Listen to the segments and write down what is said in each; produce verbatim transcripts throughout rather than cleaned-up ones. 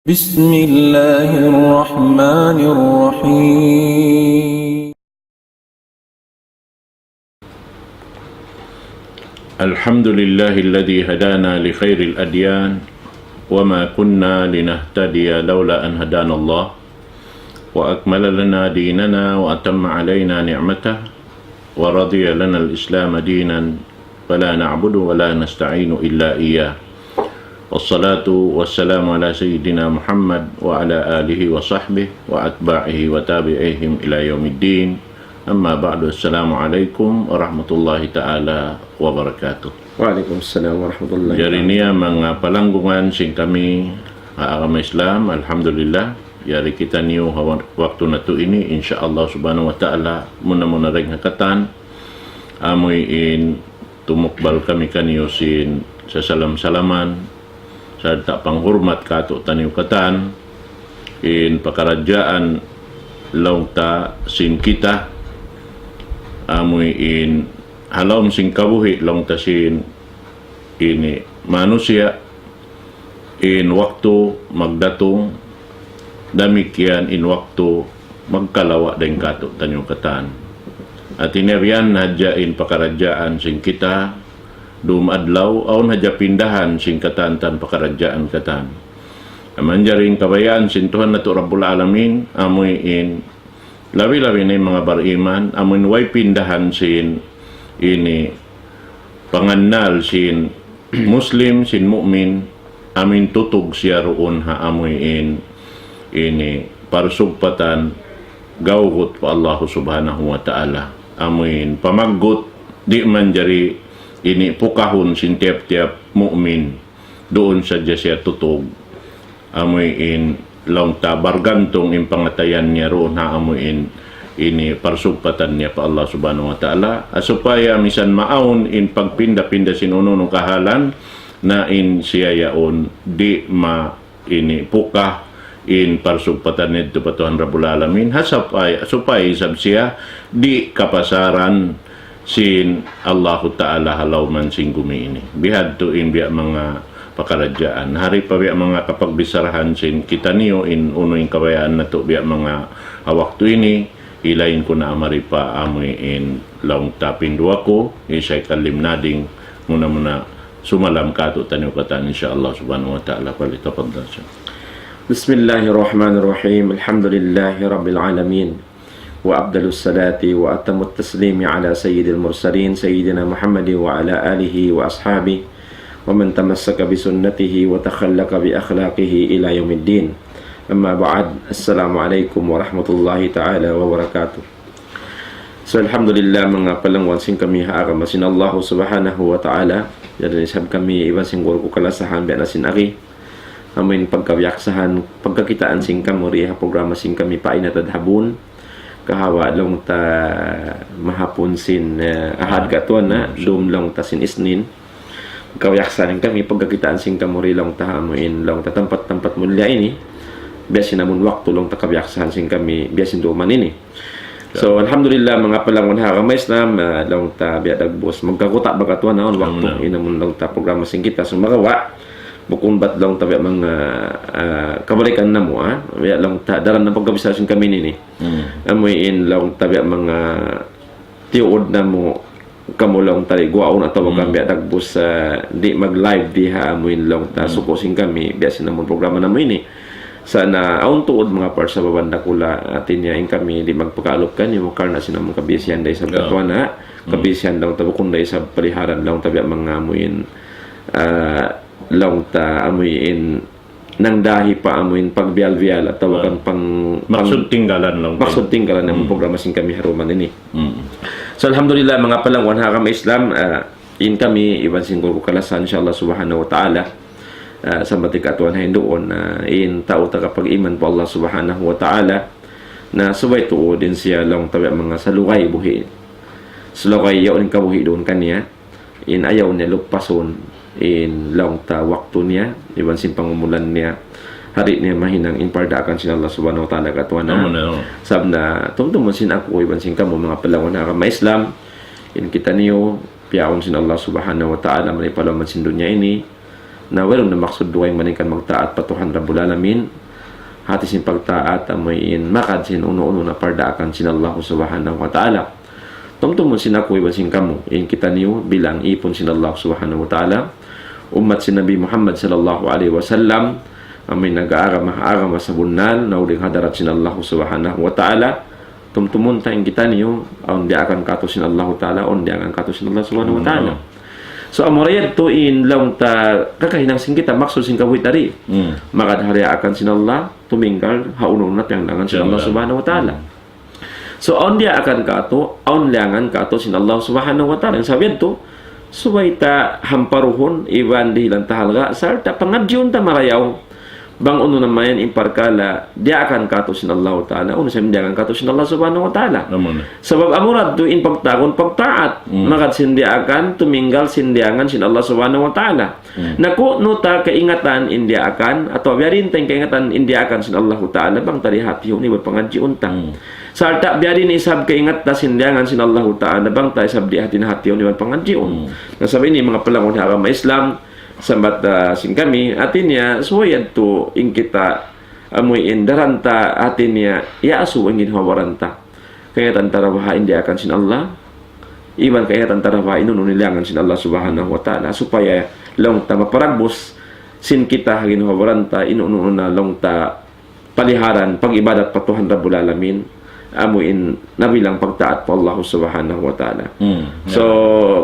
بسم الله الرحمن الرحيم. الحمد لله الذي هدانا لخير الأديان وما كنا لنهتدي لولا أن هدانا الله وأكمل لنا ديننا وأتم علينا نعمته ورضي لنا الإسلام دينا فلا نعبد ولا نستعين إلا إياه. والصلاة والسلام على سيدنا محمد وعلى آله وصحبه وأتباعه وتابعيهم إلى يوم الدين. أما بعد، السلام عليكم ورحمة الله تعالى وبركاته. Wa alaykum salam wa rahmatullahi ta'ala. Jari niya manga palanggungan sin kami ha agama Islam, alhamdulillah. Jari kitaniyu ha wa-, waktu natu' ini, insya Allah subhanahu wa ta'ala, muna-muna dayn ha katan, amuin tumukbal kami kaniyu sin sasalam-salaman, sarta' panghurmat katu'taniyu katan, in pakaradjaan laung ta sin kita, amuin ha lawm sin kabuhi' laung ta sin ini manusiya', in waktu magdatung, damikkiyan in waktu magkalawa' dayn katu'taniyu katan. Hati niya biya' yan hadja in pakaradjaan sin kita, dum adlaw, awn hadja pindahan sin katan-katan pakaradjaan katan. Manjari in kabayaan sin Tuhan natu' Rabbul Alamin, amuin labi-labi na in manga bariman, amuin way pindahan sin ini pangannal sin Muslim, sin mu'min, amuin tutug siya duun ha amuin ini parsugpatan gawgut pa Allah subhanahu wa ta'ala. Amuin pamaggut, di' manjari ini pukahun sin tiyap-tiyap mu'min. Duun sadja siya tutug. Amuin laung ta bargantung in pangatayan niya duun ha amuin ini parsugpatan niya pa Allah subhanahu wa ta'ala. Ah, supaya misan maawn in pagpinda-pinda sin unu-unu kahalan, na in siya yaun di' ma ini pukah in parsugpatan niya pa Tuhan Rabbul Alamin. Ha supaya, supaya isab siya di' kapasaran sin Allahu Ta'ala ha lawm sin gumi ini. Bihadtu in biya' manga pakaradjaan. Hari pa biya' manga kapagbissarahan sin kitaniyu in unu in kabayaan natu' biya' manga ha waktu ini, ilain ku na amari pa amuin laung ta pinduwa ku, hi Shaykh Alim Nading, muna-muna sumalam katu'taniyu katan, insya Allah subhanahu wa ta'ala. Falyatafaddal, Shaykh. بسم الله الرحمن الرحيم. الحمد لله رب العالمين. وأفضل الصلاة وأتم التسليم على سيد المرسلين سيدنا محمد وعلى آله وأصحابه ومن تمسك بسنته وتخلق بأخلاقه إلى يوم الدين. أما بعد، السلام عليكم ورحمة الله تعالى وبركاته. So, alhamdulillah, manga palangguan sin kami ha agama sin Allah subhanahu wa ta'ala. Jari isab kami iban sin guru ku kalasahan biya' na sin agi. Amuin pagkabiyaksahan, pagkakitaan sin kamu di ha programa sin kami Fa aina tadhhabun. Kahawa laung ta mahapun sin, eh, Ahad katuan na, dum laung ta sin Isnin. Pagkabiyaksahan kami, pagkakitaan sin kamu di laung ta amuin, laung ta tampat-tampat mulia ini. Biya' sin amun waktu laung ta kabiyaksahan sin kami, biya' sin duman ini. So, alhamdulillah, manga palangguan ha agama Islam, ah, laung ta biya' dagbus. Magkakuta' baga tuwan awn waktu, in amun laung ta programa sin kita. Sumagawa', bukun bat laung ta biya' manga, ah, kabalikan namu', ah. Biya' laung ta, daran na pagkabisa sin kami ini. Amuin laung ta biya' manga tiyuud namu', kamu laung ta di' guwaun atawa kan biya' dagbus, ah, di' mag-live di ha amuin laung ta suku' sin kami, biya' sin amun programa namu' ini. Sa' na awn tuud manga parsababan dakula', hati niya in kami di' magpakaalup kaniyu, karna' sin amun kabisihan da isab katuan na, kabisihan laung ta bukun da isab paliharan laung ta biya' manga amuin, ah, laung ta amuin nangdahi pa amuin pagbiyal-biyal atawa kan pang-, pang-, maksud tinggalan laung ta. Maksud tinggalan in programa sin kami ha duman ini. So, alhamdulillah, manga palangguan ha agama Islam, ah, in kami, iban sin guru ku kalasahan, insya Allah subhanahu wa ta'ala, ah, sambati katuan ha induun, ah, in tau tagapag-iman pa Allah subhanahu wa ta'ala, na subay tuud in siya laung ta biya' manga salugay buhi'. Salugay yaun in kabuhi' duun kaniya. In ayaw niya lupasun in laung ta waktu niya, iban sin pangumulan niya, ha di' niya mahinang in pardaakan sin Allah subhanahu wa ta'ala katuan na. Sabab na, tumtumun sin aku, iban sin kamu, manga palangguan ha agama Islam, in kitaniyu, piyaun sin Allah subhanahu wa ta'ala, mari pa lawm sin dunya ini, Na wayruun na maksud dugaing malaingkan magtaat pa Tuhan Rabbul Alamin. Hati sin pagtaat amuin magad sin unu-unu na piyardaakan sin Allah Subhanahu wa Ta'ala. Tumtumun sin aku iban sin kamu, in kitaniyu bilang īpun sin Allah Subhanahu wa Ta'ala, ummat sin Nabi Muhammad sallallahu alayhi wasallam, amuin nag-aagama, agama sabunnal, na uling ha hadarat sin Allah Subhanahu wa Ta'ala. Tumtumun ta in kitaniyu, awn diyaakan kātu' sin Allah Ta'ala, awn diyaagad kātu' sin Allah Subhanahu wa Ta'ala. Hmm. So, amura yadtu in laung ta kakahinang sin kita, maksud sin kabuhi' tadi. Hmm. Magad ha diyaakan sin Allah, tuminggal ha unu-unu na piyanglangan sin Allah Subhanahu wa Ta'ala. Hmm. So, awn diyaakan kātu', awn langan kātu' sin Allah Subhanahu wa Ta'ala. Sabab yadtu, subay ta hamparuhun, iban dihilan ta halga', sarta' pangadjiun ta marayaw. Bang unu na mayan in parkala', diyaakan kātu' sin Allah Ta'ala, unu sa' in diyaakan kātu' sin Allah Subhanahu wa Ta'ala. Amun. Sabab amura yadtu in pagtawagun, pagtaat, hmm, magad sin diyaakan, tuminggal sin diyaagad sin Allah Subhanahu wa Ta'ala. Hmm. Na kunu' ta kaingatan in diyaakan, atawa biya' diin ta in kaingatan in diyaakan sin Allahu Ta'ala, bang ta di' hatihun iban pangadjiun ta. Hmm. Sarta' biya' diin isab kaingatan sin diyaagad sin Allahu Ta'ala, bang ta isab di' hatihun iban pangadjiun. Hmm. Na sabab ini manga palangun ha agama Islam, sambat, ah, sin kami, hati niya, subay yadtu in kita, amuin daran ta, hati niya, iyaasubu in ginhawa-baran ta. Kaingatan ta da baha' in diyaakan sin Allah, iban kaingatan ta da baha' in unu-unu in langan sin Allah Subhanahu wa Ta'ala, supaya laung ta maparagbus sin kita ha ginhawa-baran ta, in unu-unu na laung ta paliharan, pag-ibadat pa Tuhan Rabbul Alamin, amuin nabilang pagtaat pa Allah Subhanahu wa Ta'ala. Hmm. So,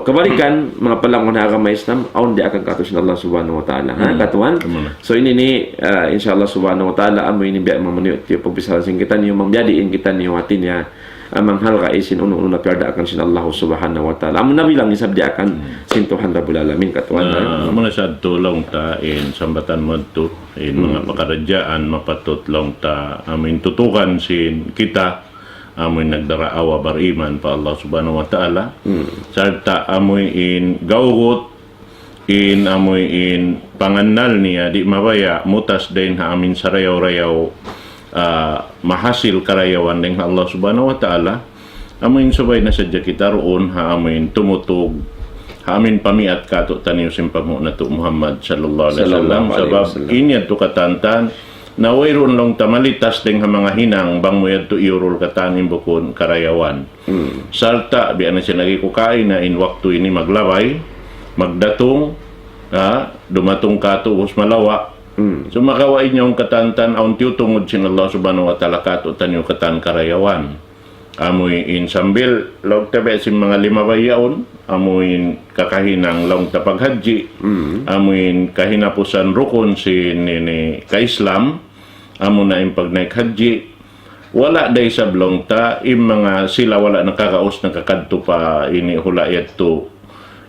kabalikan, manga palangun ha agama Islam, awn diyaakan kātu' sin Allah Subhanahu wa Ta'ala. Ha, hmm, katuan? Amun. So, ini ini, ah, insya Allah Subhanahu wa Ta'ala, amu ini biya' mamanuyu' tiyu' pagbichara sin kitaniyu, mambiyadiin kitaniyu hati niya, ah, manghalga' sin unu-unu na piyardaakan sin Allah Subhanahu wa Ta'ala. Amu nabilang isab diyaakan, hmm, sin Tuhan Rabbul Alamin, katuan. Na, ha? Muna sa tu laung ta in sambatan mu tu, in manga, hmm, pakaradjaan, mapatut laung ta, amuin tutukan sin kita, amuin nagdaraawa bariman pa Allah Subhanahu wa Ta'ala. Hmm. Sarta' amuin gawgut, in amuin pangannal niya di' mabaya' mutas dayn ha amuin sarayaw-rayaw, ah, mahasil karayawan dayn ha Allah Subhanahu wa Ta'ala. Amuin subay na sadja kita duun ha amuin tumutug, ha amuin pamiat kātu'niyu sin panghu' natu' Muhammad sallallahu alayhi wasallam. Sallallahu alayhi wasallam. Sabab in yadtu katantan, na wayruun laung ta malitas dayn ha manga hinang bang mu yadtu iyurul katan in bukun karayawan. Hmm. Sarta', biya' na sin agi ku kaina, in waktu ini maglabay, magdatung, ha, dumatung kātu' ubus malawa'. Hmm. Sumagawa' in yaun katantan, awn tiyutungud sin Allah Subhanahu wa Ta'ala kātu'niyu katan karayawan. Amuin sambil, laung ta biya' sin manga limabay yaun, amuin kakahinang laung ta paghajji, hmm, amuin kahinapusan rukun sin ini ka-Islam, amuna in pagnaik hajji, wala' da isab laung ta, in manga sila wala' nakagaus nakakadtu pa ini hula' yadtu,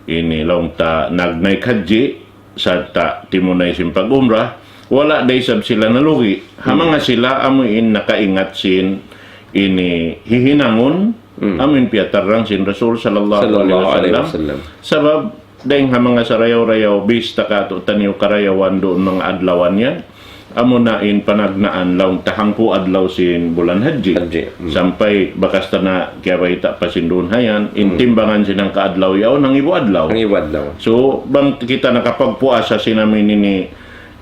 ini laung ta nagnaik hajji, sarta' timunay sin pag-umrah, wala' da isab sila nalugi'. Ha, hmm, manga sila amuin nakaingat sin ini hihinangun, hmm, amuin piyatarrang sin Rasul sallallahu alayhi wasallam. Sallallahu alayhi wasallam. Sabab, dayn ha manga sarayaw-rayaw, bista kātu'niyu karayawan duun manga adlawan yan. Amuna in panagnaan laung ta hangpu' adlaw sin bulan hajji. Hajji. Hmm. Sampay bakas ta na kiyabayta' pa sin duun hayan, in, hmm, timbangan sin hangka adlaw yaun, hangibu adlaw. Hangibu adlaw. So, bang kita nakapagpuasa sin amuin ini,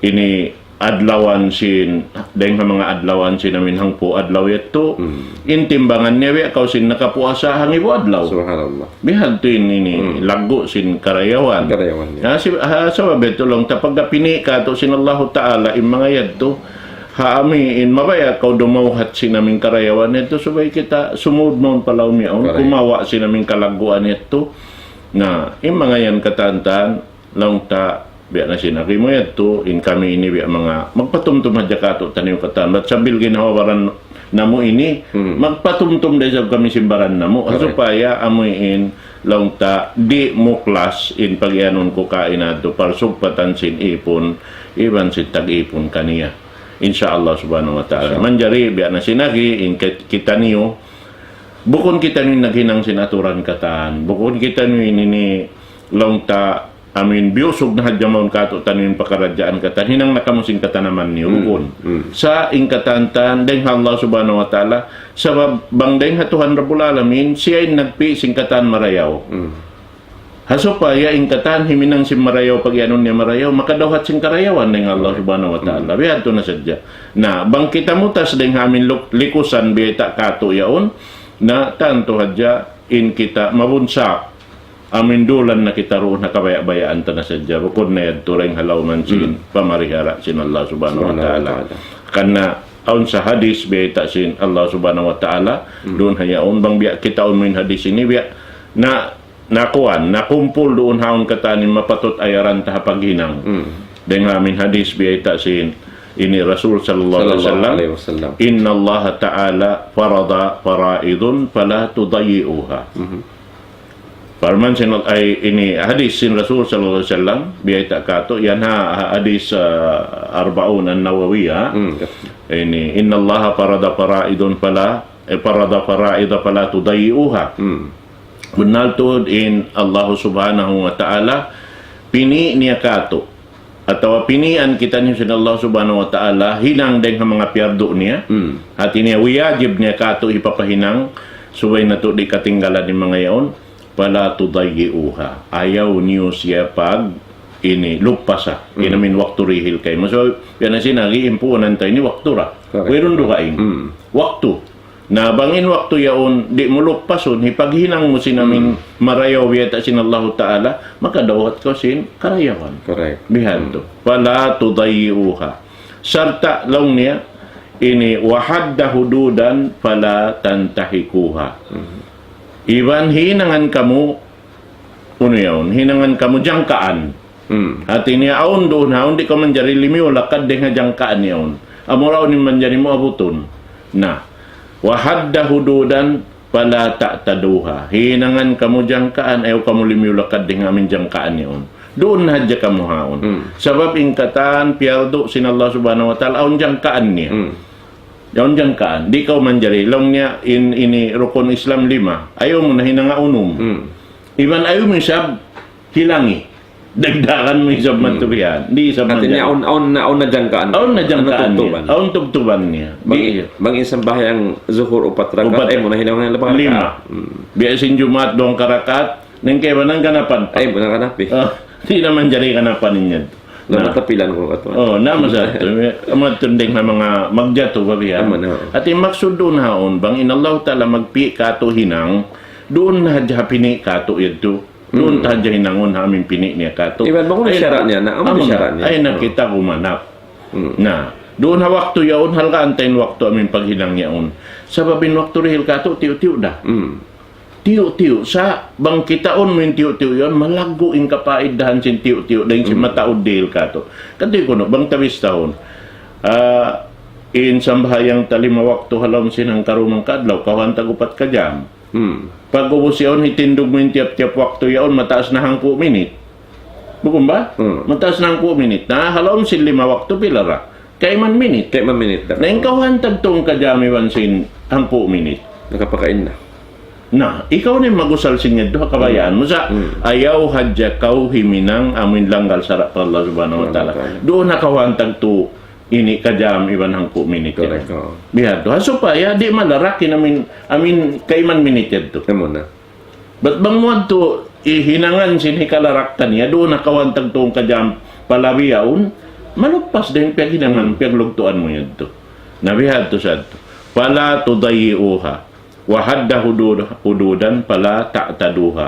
ini adlawan sin, dayn ha manga adlawan sin amuin hangpu' adlaw yadtu, hmm, in timbangan niya biya' kaw sin nakapuasa hangibu adlaw. Subhanallah. Bihadtu in ini, hmm, laggu' sin karayawan. Karayawan niya. Ha, si-, ha, sabab yadtu laung ta pagkapini' kātu' sin Allahu Ta'ala, in manga yadtu, ha amuin mabaya' kaw dumawhat sin amuin karayawan yadtu, subay kita sumud mawn pa lawm yaun, correct, kumawa' sin amuin kalagguan yadtu. Na, in manga yan katantan, laung ta, biya' na sin agi mu yadtu, in kami ini biya' manga, magpatumtum hadja kātu'niyu katan. Bat sambil ginhawa-baran namu' ini, hmm, magpatumtum da isab kami sin baran namu'. Correct. Supaya amuin laung ta, di' muklas in pagiyanun ku kaina yadtu, parsugpatan sin ipun, iban sin tag-ipun kaniya. Insya Allah Subhanahu wa Ta'ala. Insya Allah. Manjari, biya' na sin agi, in kit-, kitaniyu, bukun kitaniyu naghinang sin aturan katan, bukun kitaniyu ini, ini laung ta, amuin biyusug na hadja mawn kātu'niyu in pakaradjaan katan, hinang na kamu sin katanaman niyu, hmm, bukun. Hmm. Sa' in katantan, dayn ha Allah Subhanahu wa Ta'ala, sabab bang dayn ha Tuhan Rabbul Alamin, siya in nagpi' sin katan marayaw. Hmm. Ha supaya in katan himinang sin marayaw, pag-iyanun niya marayaw, makadawhat sin karayawan dayn ha Allah Subhanahu wa Ta'ala. Biya' hādtu na sadja. Na, bang kita mutas dayn ha amin luk-, likusan biyayta' kātu' yaun, na tantu hadja in kita mabunsak. Amin dulan na kita duun ha kabaya'-bayaan ta na sadja. Bukun na yadtu dayn ha lawm sin pamarihara sin Allah Subhanahu wa Ta'ala. Karna' awn sa hadis biyayta' sin Allah Subhanahu wa Ta'ala, duun ha yaun bang biya' kitaun mu in hadis ini, biya' na nakuan, nakumpul duun ha yaun katan in mapatut ayaran ta ha paghinang. Dayn ha amin hadis biyayta' sin ini Rasul sallallahu alayhi wasallam, إن الله تعالى فرض فرائض فلا تضيعوها. Parman sin, ay, ini hadis sin Rasul sallallahu alayhi wasallam, biyayta' kātu', yan ha, ha hadis, ah, Arba'un An-Nawawi, ha? Ini, إن الله فرض فرائض فلا, eh, فرض فرائض فلا تضيعوها. Bunnal tuud in Allah Subhanahu wa Ta'ala, pini' niya kātu'. Atawa pinian kitaniyu sin Allah Subhanahu wa Ta'ala, hinang dayn ha manga piyardu niya. Hāti niya, wiyajib niya kātu' hipapahinang, subay natu' di' katinggalan in manga yaun, فلا تضيعوها. Ayaw niyu siya pag ini, lupasa. In amin waktu dihil kaymu. So, yan na sin agi, in puunan ta ini waktu ra. Wayruun dugaing. Waktu. Na bang in waktu yaun, di' mu lupasun, hipaghinang mu sin amin marayaw biyayta' sin Allahu Ta'ala, makadawhat kaw sin karayawan. Biya' hādtu. فلا تضيعوها. Sarta' laung niya, ini, وحد حدودا فلا تنتهكوها. Iban hinangan kamu, unu yaun, hinangan kamu jangkaan. Hāti niya awn duun, awn di' kaw manjari limiyu lakad dayn ha jangkaan yaun. Amura awn in manjari mu abutun. Na, وحد حدودا فلا تعتدوها. Hinangan kamu jangkaan, ayaw kamu limiyu lakad dayn ha amin jangkaan yaun. Duun na hadja kamu haun. Sabab in katan piyardu sin Allah Subhanahu wa Ta'ala, awn jangkaan niya. Awn jangkaan. Di' kaw manjari. Laung niya in, ini rukun Islam lima. Ayaw mu na hinanga unum. Iban ayaw mu isab hilangi. Dagdagan mu isab matubihan. Di' isab manjari. Hāti niya awn, awn na, awn na jangkaan. Awn na jangkaan niya. Awn tubtuban niya. Bang, bang in sambahayang zuhur upat rakaat, ayaw mu na hinanga labaw rakaat. Lima. Biya' sin Jumaat duwang karakaat, nang kaibanan ganapan pa. Ay, muna ganapi. Ah, di' na manjari ganapan niya. Na matapilan ku katu'. Oh, na masa tu. Amat tunding na manga magjatu ba biya'. Hāti maksud duun haun, bang in Allah Ta'ala magpi' kātu' hinang, duun na hadja pini' kātu' yadtu. Duun ta hadja hinangun ha amin pini' niya kātu'. Iban bang unu sara' niya, na, amu sara' niya. Ay, na kita gumanap. Na, duun ha waktu yaun, halgaan ta in waktu amin paghinang yaun. Sabab in waktu dihil kātu', tiyu'-tiyu' da. Tiyu'-tiyu', sa' bang kitaun mu in tiyu'-tiyu' yaun, malaggu' in kapaidahan sin tiyu'-tiyu', dayn sin mataud dihil kātu'. Katu' kunu', bang tabistahun. Ah, in sambahayang ta lima waktu ha lawm sin hangkarumang kaadlaw, kawhaan tag upat ka jam. Pag-ubus yaun, hitindug mu in tiyap-tiyap waktu yaun, mataas na hangpu' minit. Bukun ba? Mataas na hangpu' minit. Na, ha lawm sin lima waktu, pila ra? Kaiman minit. Kaiman minit da. Na, in kawhaan tag tū ka jam iban sin hangpu' minit. Nakapakain na. Na, ikaw na in mag-usal sin yadtu, ha kabayaan mu sa', ayaw hadja kaw himinang amuin langgal sara' pa Allah Subhanahu wa Ta'ala. Duun na kawhaan tag tū ini ka jam iban hangpu' minit yan. Correct, oo. Biya' hādtu. Ha supaya di' malarak in amin, amin kaiman minit yadtu. Amu na. Bat bang mu yadtu hinangan sin hikalarak kaniya, duun na kawhaan tag tū ka jam palabi yaun, malupas da in piyaghinangan, piyaglugtuan mu yadtu. Na biya' hādtu sadtu. فلا تضيعوها. وحد حدود-، حدودا فلا تعتدوها.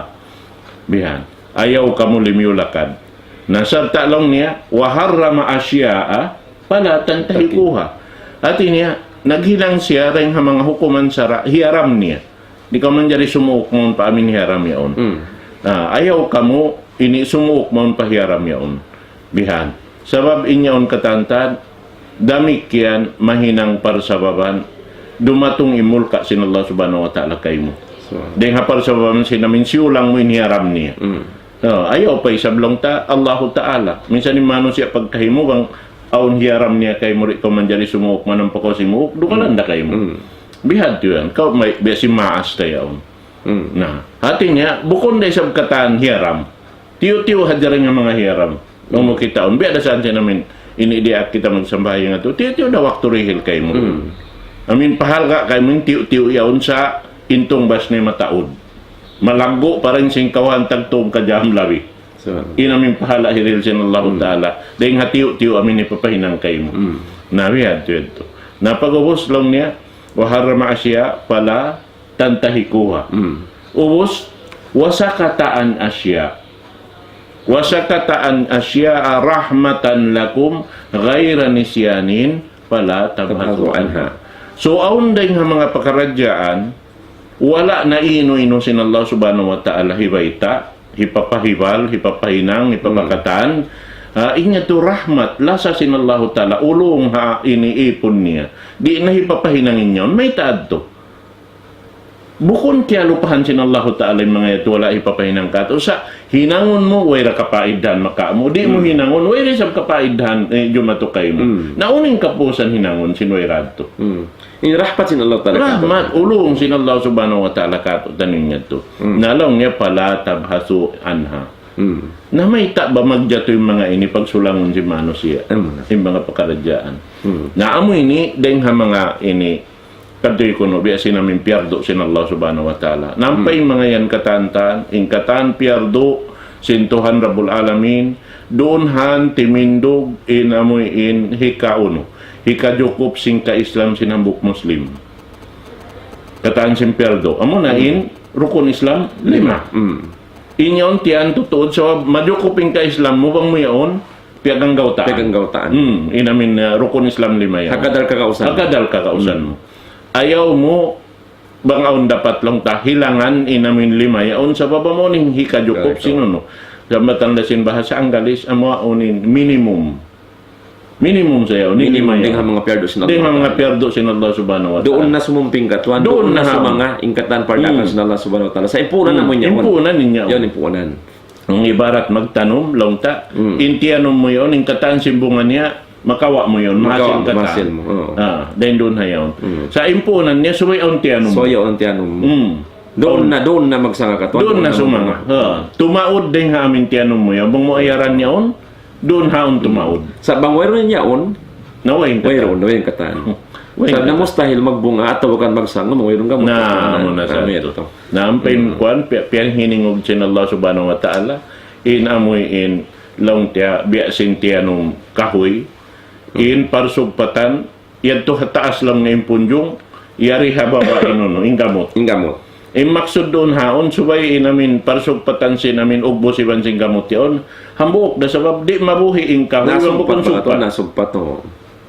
Bihan. Ayaw kamu limiyu lakad. Na sarta' laung niya, وحرم أشياء فلا تنتهكوها. Hāti niya, naghinang siya dayn ha manga hukuman sara', hiyaram niya. Di' kaw manjari sumuuk mawn pa amin hiyaram yaun. Ah, ayaw kamu ini sumuuk mawn pa hiyaram yaun. Bihan. Sabab in yaun katantan, damikkiyan mahinang parsababan, dumatung in mulka' sin Allah Subhanahu wa Ta'ala kaymu. Dayn ha parsababan sin amin siyulang mu in hiyaram niya. Ah, ayaw pa isab laung ta, Allahu Ta'ala. Minsan in manusiya' pagkahi mu bang awn hiyaram niya kaymu di' kaw manjari sumuuk, manampa kaw simuuk, dukalan da kaymu. Biya' hādtu yan. Kaw may, biya' sin maas ta yaun. Na, hāti niya, bukun da isab katan hiyaram. Tiyu'-tiyu' hadja dayn ha manga hiyaram. Bang mu kitaun, biya' da saan sin amin, ini diyaak kita magsambahayang yadtu. Tiyu'-tiyu' da waktu dihil kaymu. Amin pahalga' kaymu in tiyu'-tiyu' yaun sa' in tungbas niya mataud. malaggu' pa dayn sin kawhaan tagtūb ka jam labi. So, in amu in pahala' hirihil sin Allahu Ta'ala. Dayn ha tiyu'-tiyu' amu in hipapahinang kaymu. Na, biya' hādtu yadtu. Na, pag'ubus laung niya, وحرم أشياء فلا تنتهكوها. Ubus, وسكت عن أشياء. وسكت عن أشياء رحمة لكم غير نسيان فلا تبحثوا عنها. So, awn dayng ha manga pakaradjaan, wala' na inu-inu sin Allah Subhanahu wa Ta'ala hibayta', hipapahibal, hipapahinang, hipapakatan. Ah, in yadtu rahmat, lasa sin Allahu Ta'ala, ulung ha ini ipun niya. Di' na hipapahinang in yaun, mayta' adtu. Bukun kiyalupahan sin Allahu Ta'ala in manga yadtu wala' hipapahinang kātu'. Sa' hinangun mu, way ra kapaidahan makamu'. Di' mu hinangun, way ra isab kapaidahan, eh, jumatu kaymu. Na unu in kapusan hinangun sin way ra adtu. In rahmat sin Allah Ta'ala kātu'. Rahmat, ulung sin Allah Subhanahu wa Ta'ala kātu'niyu yadtu. Na laung niya فلا تبحثوا عنها. Na mayta' ba magjatu in manga ini pagsulangun sin manusiya'. In manga pakaradjaan. Na amu ini, dayng ha manga ini, kadtu kunu', biya' sin amu in piyardu' sin Allah Subhanahu wa Ta'ala. Na ampa in manga yan katan-katan, in katan piyardu' sin Tuhan Rabbul Alamin, duun han timindug in amu in hikaunu, hikajukup sin ka-Islam sin hambuuk Muslim. Katan sin piyardu'. Amu na in rukun Islam lima. In yaun tiyan tuud, sabab majukup in ka-Islam mu bang mu yaun, piyaganggautaan. Piyaganggautaan. Hmm, in amu in, uh, rukun Islam lima yan. Hagad ha kakausan. Hagad ha kakausan mu. Ayaw mu, bang awn dapat laung ta, hilangan in amu in lima yaun, sabab amu in hikajukup sin unu. Jambatan da sin bahasa Anggalis, amu in minimum. Minimum sa yaun, in lima yaun. Dayng ha manga piyardu' sin Allah. Dayng ha manga piyardu' sin Allah Subhanahu wa Ta'ala. Duun na sumumping katuan, duun na sumanga, in katan pardakan sin Allah Subhanahu wa Ta'ala. Sa' in puunan amu in yaun. In puunan in yaun. Yaun in puunan. Bang ibarat magtanum, laung ta, in tiyanum mu yaun, in katan sin bunga niya, makawa' mu yaun, mahasil katan. Mahasil mu, oo. Ah, dayng duun ha yaun. Sa' in puunan niya, subay awn tiyanum mu. Subay awn tiyanum mu. Duun na, duun na magsanga katuan. Duun na sumanga. Ha. Tumaud dayng ha amu in tiyanum mu yaun. Bang mu ayaran yaun, duun ha yaun tumaud. Sa' bang wayruun yaun, na way in katan. Wayruun, way in katan. Sa' na mustahil magbunga atawa kan magsanga, bang wayruun gamut. Na, amu na sa' yadtu. Na, ampa in kuwan, pi-, piyanghiningug sin Allah Subhanahu wa Ta'ala, in amu in laung ta, biya' sin tiyanum kahuy, in parsugpatan, yadtu ha taas laung niya in punjung, yari ha baba' in unu, in gamut. In gamut. In maksud duun ha yaun, subay in amu in parsugpatan sin amu in ugbus iban sin gamut yaun, hambuuk da sabab di' mabuhi' in kahuy, bang bukun sugpat. Nasugpat, oo.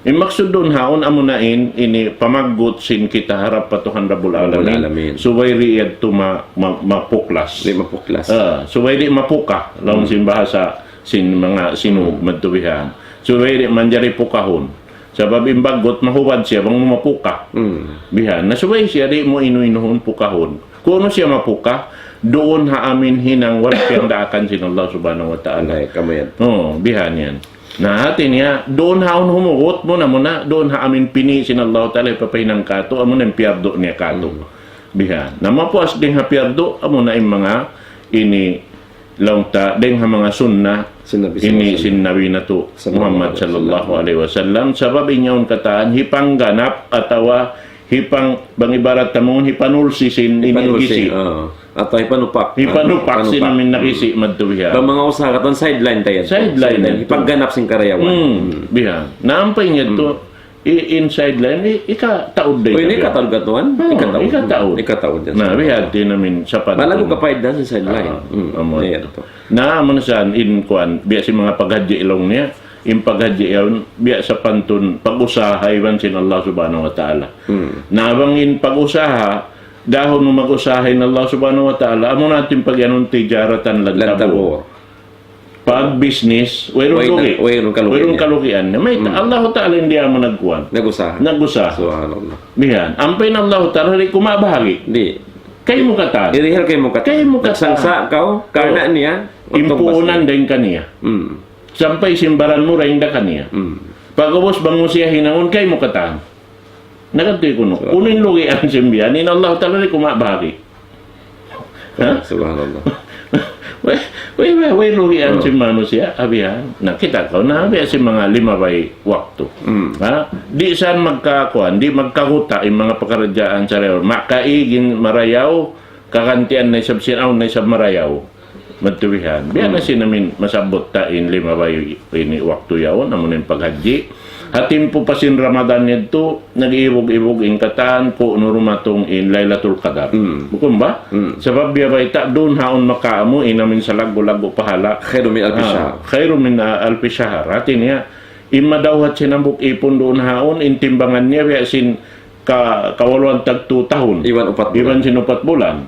In maksud duun ha yaun, amu na in, ini pamaggut sin kita harap pa Tuhan Rabbul Alamin. Subay di' yadtu ma-, ma-, mapuklas. Di' mapuklas. Ah, subay di' mapuka, laung sin bahasa sin manga Sinug, madtu bihan. Subay di' manjari pukahun. Sabab in baggut mahubad siya bang mu mapuka. Bihan. Na subay siya di' mu inu-inuhun pukahun. Kunu' siya mapuka, duun ha amu in hinang wala' piyagdaakan sin Allah Subhanahu wa Ta'ala. Ay, kamu yan. Oo, bihan yan. Na hati niya, duun ha yaun humugut muna-muna, duun ha amu in pini' sin Allah Ta'ala hipapahinang katu', amu na in piyardu' niya katu'. Bihan. Na mapuas dayng ha piyardu', amu na in manga ini laung ta, dayng ha manga sunnah, sin Nabi ini sallallahu sin Nabi natu', sallallahu Muhammad sallallahu alayhi wasallam. Sabab in yaun katan, hipangganap atawa hipang-, bang ibarat ta mawn, hipanulsi sin ini gisi'. Hipanulsi, oo. Atawa hipanupak. Hipanupak sin amu in nagisi' madtu bihan. Bang manga usaha katan sideline ta yan. Sideline yan. Hipagganap sin karayawan. Hmm, bihan. Na ampa in yadtu, I-, in sideline, i-, ikataud da. Oh, ini ikataud katuan? Oo, ikataud. Ikataud. Ikataud yan. Na, bihan, di' na amu in sapan. Balagu' kapaidahan sin sideline. Ah, amu yadtu. Na, amu na sa' in kuwan, biya' sin manga paghadji' laung niya, in paghadji' yaun, biya' sapantun pag-usaha iban sin Allah Subhanahu wa Ta'ala. Na, bang in pag-usaha, dahun mu mag-usaha in Allah Subhanahu wa Ta'ala, amu na in pag-iyanun tijaratan lan tabur. Pag-business, wayruun lugi'. Wayruun kalugian. Wayruun kalugian. Mayta', Allahu Ta'ala in di' amu nagkuwan. Nag-usaha. Nag-usaha. Subhanallah. Bihan. Ampa in Allahu Ta'ala di' kumabahagi'. Di'. Kaymu katan. Irihil kaymu katan. Kaymu katan. Nagsangsa' kaw, karna' niya, in puunan dayn kaniya. Sampay sin baran mu dayn da kaniya. Pag'ubus bang mu siya hinangun, kaymu katan. Na katu' kunu'. Unu in lugian sin bihan, in Allah Ta'ala di' kumabahagi'. Ha? Subhanallah. Way, way, way, way lugian sin manusiya', abihan. Na, kita' kaw, na, biya' sin manga lima bay waktu. Ha? Di' sa' magkakuan, di' magkaguta' in manga pakaradjaan sarayaw. Makaig in marayaw, kagantian na isab sin awn na isab marayaw. Madtu bihan. Biya' na sin amin masabbut ta in limabay ini waktu yaun, amu na in paghajji. Ha timpu pa sin Ramadan yadtu, nag-ibug-ibug in katan, pu' nu dumatung in Laylatul Qadar. Hmm. Bukun ba? Hmm. Sabab biya' bayta' duun haun makaamu in amin salaggu'-laggu' pahala. خير من ألف شهر. Ah, خير من, ah, ألف شهر. Hati niya, in madawhat sin hambuuk ipun duun haun, in timbangan niya biya' sin ka-, kawaluan tagtu tahun. Iban upat bulan. Iban sin upat bulan.